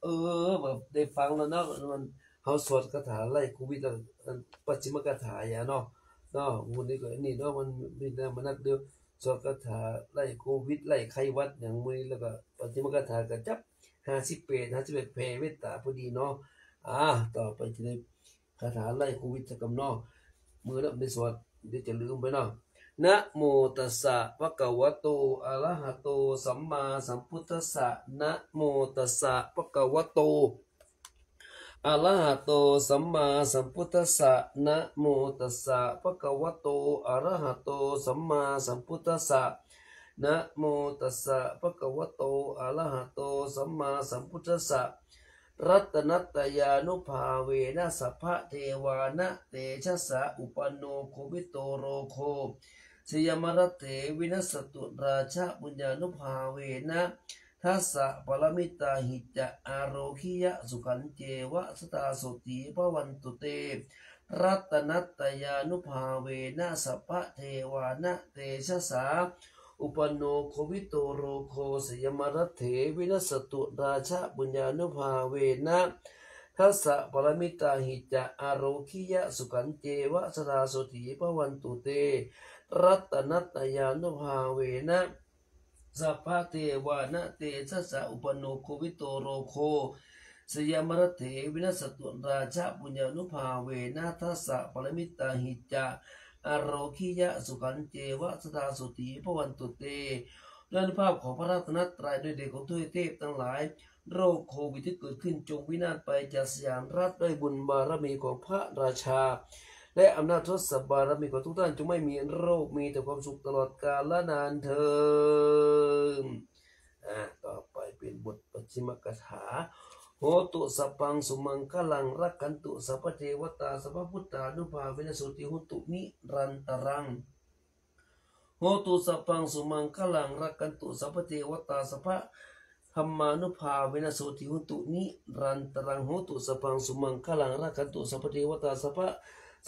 เออ แบบได้ฟังแล้วเนาะ มัน เฮาสวดคาถาไล่โควิดแล้ว ปัจฉิมคาถาอย่าเนาะ เนาะ วันนี้ก็นี่เนาะ มันมีนะ มานักเดียว สวดคาถาไล่โควิด ไล่ไข้หวัดอย่างมื้อนี้ แล้วก็ปัจฉิมคาถาก็จับ ห้าสิบแปด ห้าสิบแปด แผ่เมตตาพอดีเนาะ อ่า ต่อไปจะได้คาถาไล่โควิดสักกำเนาะ มื้อนั้นไปสวด เดี๋ยวจะลืมไปเนาะ นะโมตัสสะ ภะคะวะโต อะระหะโต สัมมาสัมพุทธัสสะ นะโมตัสสะ ภะคะวะโต อะระหะโต สัมมาสัมพุทธัสสะ นะโมตัสสะ ภะคะวะโต อะระหะโต สัมมาสัมพุทธัสสะ นะโมตัสสะ ภะคะวะโต อะระหะโต สัมมาสัมพุทธัสสะ รัตนัตตยานุภาเวนะ สัพพะเทวานะ เตชะสา อุปปันโน โควิดโต โรโค สยามะรัตเถ วินัสสะตุ ราชะปุญญานุภาเวนะ ทัสสะปะระมิตาหิจะ อาโรคิยะสุขันเจวะ สะทาโสติภะวันตุเต รัตนัตตยานุภาเวนะ สัพพะเทวานะ เตชะสา อุปปันโน โควิดโต โรโค สยามะรัตเถ วินัสสะตุ ราชะปุญญานุภาเวนะ ทัสสะปะระมิตาหิจะ อาโรคิยะสุขันเจวะ สะทาโสติภะวันตุเต รัตนัตตยานุภาเวนะ สัพพะเทวานะ เตชะสา อุปปันโน โควิดโต โรโค สยามะรัตเถ วินัสสะตุ ราชะปุญญานุภาเวนะ ทัสสะปะระมิตาหิจะ อาโรคิยะสุขันเจวะ สะทาโสติภะวันตุเต ด้วยอานุภาพของพระรัตนตรัย ด้วยเดชของทวยเทพทั้งหลาย โรคโควิดที่เกิดขึ้นจงวินาศไป จากสยามรัฐ ด้วยบุญบารมีของพระราชา และอำนาจทศบารมีของทุกท่าน จงไม่มีโรค มีแต่ความสุขตลอดกาลนานเทอญ อ่า ต่อไปเป็นบทปัจฉิมคาถา โหตุสัพพังสุมังคลัง รักขันตุสัพพะเทวะตา สัพพะพุทธานุภาเวนะ โสติโหตุนิรันตรัง โหตุสัพพังสุมังคลัง รักขันตุสัพพะเทวะตา สัพพะธัมมานุภาเวนะ โสติโหตุนิรันตรัง โหตุสัพพังสุมังคลัง รักขันตุสัพพะเทวะตา สัพพะ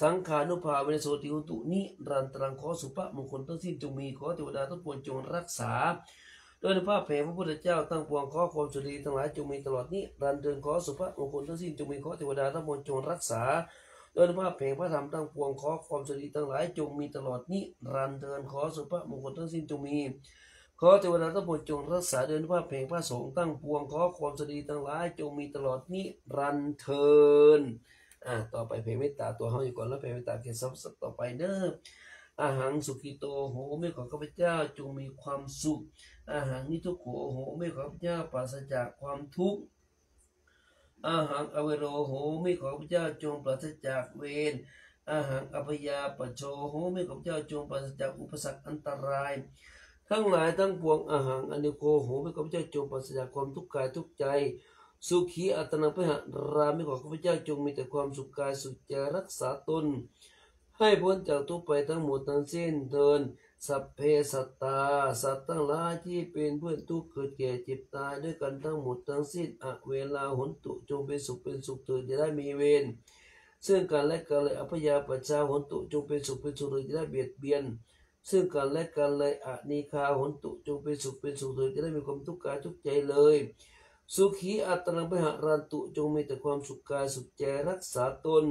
สังฆานุภาเวนะ โสติโหตุนิรันตรัง ขอสุภมงคลทั้งสิ้นจงมี ขอเทวดาทั้งปวงจงรักษา ด้วยอานุภาพแห่งพระพุทธเจ้าทั้งปวง ขอความสุขดีทั้งหลายจงมีตลอดนิรันดร์เทอญ ขอสุภมงคลทั้งสิ้นจงมี ขอเทวดาทั้งปวงจงรักษา ด้วยอานุภาพแห่งพระธรรมทั้งปวง ขอความสุขดีทั้งหลายจงมีตลอดนิรันดร์เทอญ ขอสุภมงคลทั้งสิ้นจงมี ขอเทวดาทั้งปวงจงรักษา ด้วยอานุภาพแห่งพระสงฆ์ทั้งปวง ขอความสุขดีทั้งหลายจงมีตลอดนิรันดร์เทอญ อ่า ต่อไปแผ่เมตตาตัวเฮาอยู่ก่อน แล้วแผ่เมตตาแก่สรรพสัตว์ต่อไปเด้อ อะหังสุขิโตโหมิ ขอข้าพเจ้าจงมีความสุข อะหังนิทุกโขโหมิ ขอข้าพเจ้าปราศจากความทุกข์ อะหังอเวโรโหมิ ขอข้าพเจ้าจงปราศจากเวร อะหังอัพพยาปัชโชโหมิ ขอข้าพเจ้าจงปราศจากอุปสรรคอันตราย ทั้งหลายทั้งปวง อะหังอนิโคโหมิ ขอข้าพเจ้าจงปราศจากความทุกข์กายทุกข์ใจ สุขีอัตตะนังปะริหะรามิ ขอข้าพเจ้าจงมีแต่ความสุขกายสุขใจ รักษาตน ให้พ้นจากทุกข์ไปทั้งหมดทั้งสิ้นเทอญ สัพเพสัตตา สัตว์ทั้งหลายที่เป็นเพื่อนทุกข์เกิดแก่เจ็บตายด้วยกันทั้งหมดทั้งสิ้น อะเวราโหนตุ จงเป็นสุขเป็นสุขเถิด อย่าได้มีเวรซึ่งกันและกันเลย อัพพยาปัชชาโหนตุ จงเป็นสุขเป็นสุขเถิด อย่าได้เบียดเบียนซึ่งกันและกันเลย อะนีฆาโหนตุ จงเป็นสุขเป็นสุขเถิด อย่าได้มีความทุกข์กายทุกข์ใจเลย สุขีอัตตะนังปะริหะรันตุ จงมีแต่ความสุขกายสุขใจ รักษาตน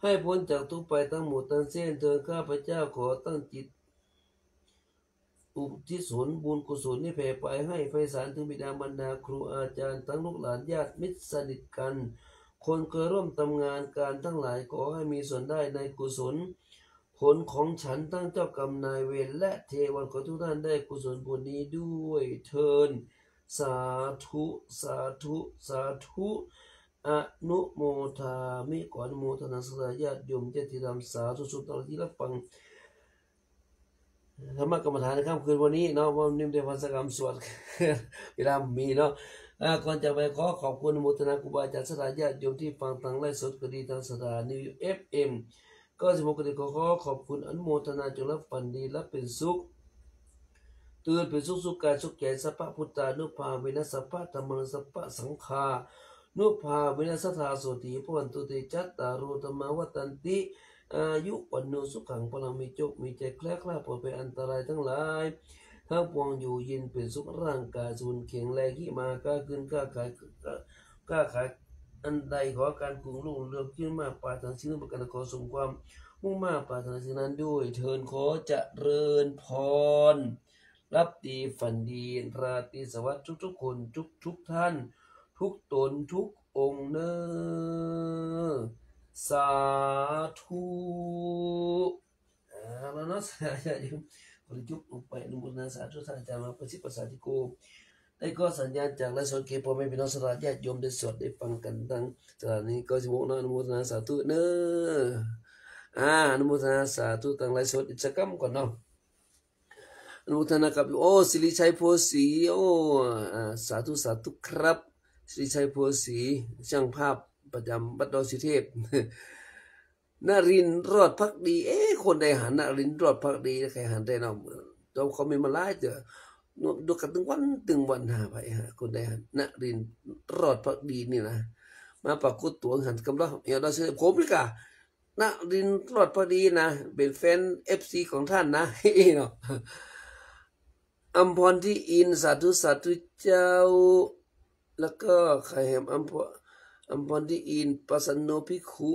ให้พ้นจากทุกข์ไปทั้งหมดทั้งสิ้นเทอญ ข้าพเจ้าขอตั้งจิตอุทิศผลบุญกุศลนี้แผ่ไปให้ไพศาลถึงบิดามารดาครูอาจารย์ ทั้งลูกหลานญาติมิตรสนิทกัน คนเคยร่วมทำงานการทั้งหลาย ขอให้มีส่วนได้ในกุศลผลของฉัน ทั้งเจ้ากรรมนายเวรและเทวัน ขอทุกท่านได้กุศลผลนี้ด้วยเทอญ สาธุ สาธุ สาธุ อนุโมทามิ ขออนุโมทนาศรัทธาญาติโยมญาติธรรม สาธุชนทั้งหลายที่รับฟังธรรมกรรมฐานในค่ำคืนวันนี้เนาะ ว่านิ่มได้ฟังสักคำสวด เวลามีเนาะ อ่า ก่อนจะไปขอขอบคุณอนุโมทนาครูบาอาจารย์ศรัทธาญาติโยมที่ฟังทางไลฟ์สดก็ดี ทางสถานี เอฟเอ็ม เก้าสิบหก ก็ดี ขอขอบคุณอนุโมทนา จงหลับฝันดี หลับเป็นสุข ตื่นเป็นสุข สุขกายสุขใจ สัพพะพุทธานุภาเวนะ สัพพะธัมมานุ สัพพะสังฆานุภาเวนะ สะทาโสติภะวันตุเต จัตตาโรธัมมาวัฏฏันติ อายุ วัณโณ สุขัง พลัง มีโชค มีชัย แคล้วคลาดปลอดภัยอันตรายทั้งหลาย ทั้งปวงอยู่เย็นเป๋นสุข ร่างก๋ายสมบูรณ์แข็งแรง ฮิมาค้าขึ้นค้าขาย ค้า ค้าขายอันใด ขอก๋านกุ่งรุ่งเรืองขึ้นมา ปรารถนาสิ่งใดประก๋านใด ขอสมความมุ่งมาดปรารถนาสิ่งนั้นด้วยเทอญ ขอเจริญพร หลับดีฝันดี ราตรีสวัสดิ์ทุกๆ คน ทุกๆ ท่าน ทุกต๋นทุกองค์เน่อ สาธุ อ่า แล้วเนาะ ญาติโยม ขอยุบลงไป อนุโมทนาสาธุ ท่านอาจารย์มาประสิทธิ์ประสาทธิโก ได้ก็สัญญาณจากไลฟ์สด เขอพ่อแม่พี่น้องศรัทธาญาติโยมได้สวดได้ฟังกั๋นตังสถานีเก้าสิบหกเนาะ อนุโมทนาสาธุเน่อ อ่า อนุโมทนาสาธุตังไลฟ์สดอีกสักกำก่อนเนาะ อนุโมทนากับ โอ้ สิริชัยโพธิ์ศรี โอ้ อ่า สาธุ สาธุครับ สิริชัยโพธิ์ศรี ช่างภาพประจำวัดดอยสุเทพ นรินทร์ รอดภักดี เอ๊ะ คนใดหัน นรินทร์ รอดภักดี ใผหันได้เนาะ เจ้าคอมเมนต์มาหลายเตื้อ ดูกั๋นตึงวันตึงวัน หาใผหา คนใดหัน นรินทร์ รอดภักดีนี่นะ มาปรากฏตั๋วหันกำลัง เดี๋ยวดอยสุเทพ ผมนี่ก่ะ นรินทร์ รอดภักดีนะ เป๋นแฟน เอฟซี ของท่านนะ เนาะ อัมพรที่อินทร์ สาธุ สาธุเจ้า แล้วก็ใผแหม อัมพร อัมพรที่อินทร์ ประสนโนภิกขุ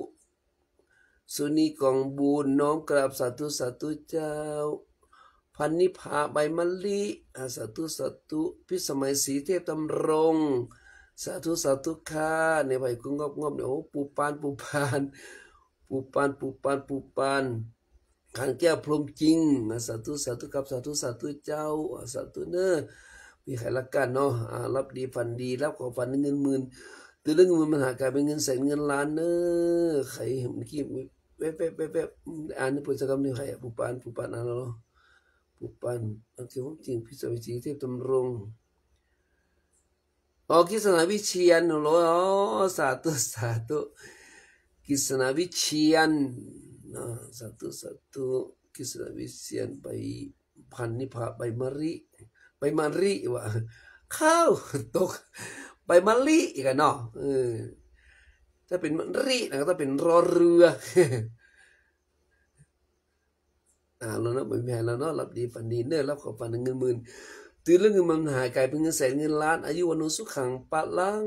สุนีกองบุญ น้อมกราบสาธุ สาธุเจ้า พันนิพา ใบมะลิ อ่า สาธุ สาธุ พิสมัยศรีเทพดำรง สาธุ สาธุค่ะ เนี่ย ใผก็งอบๆ เนี่ย โอ้ ปู่ปาน ปู่ปาน ปู่ปาน ปู่ปาน ปู่ปาน ขันแก้วพรหมจริง อ่า สาธุ สาธุครับ สาธุ สาธุเจ้า อ่า สาธุเน่อ มีใผละกั๋นเนาะ อ่า หลับดีฝันดี หลับขอฝันเงินหมื่น ตื่นแล้วเงินหมื่นมันหากลายเป๋นเงินแสนเงินล้านเน่อ ใผเมื่อกี้แวบๆ แวบๆ อ่านนี่เปิ้นสักกำนี่ ใผอะ ปู่ปาน ปู่ปาน อ่านแล้วเนาะ ปู่ปาน อันเขียนจริง พิสมัยศรีเทพดำรง อ๋อ กฤษณาวิเชียร โอ้โห อ๋อ สาธุ สาธุ กฤษณาวิเชียร อ่า สาธุ สาธุ กฤษณาวิเชียร ใบ พันนิพา ใบมะลิ ใบมะลิว่ะ ข้าวตก ใบมะลิอีกอะเนาะ เออ ถ้าเป๋นมะลินะ ก็ต้องเป๋นรอเรือ อ่า แล้วเนาะ บ่มีใผแล้วเนาะ หลับดีฝันดีเน่อ หลับขอฝันเงินหมื่น ตื่นแล้วเงินมันหากลายเป๋นเงินแสนเงินล้าน อายุวัณโณสุขัง พะลัง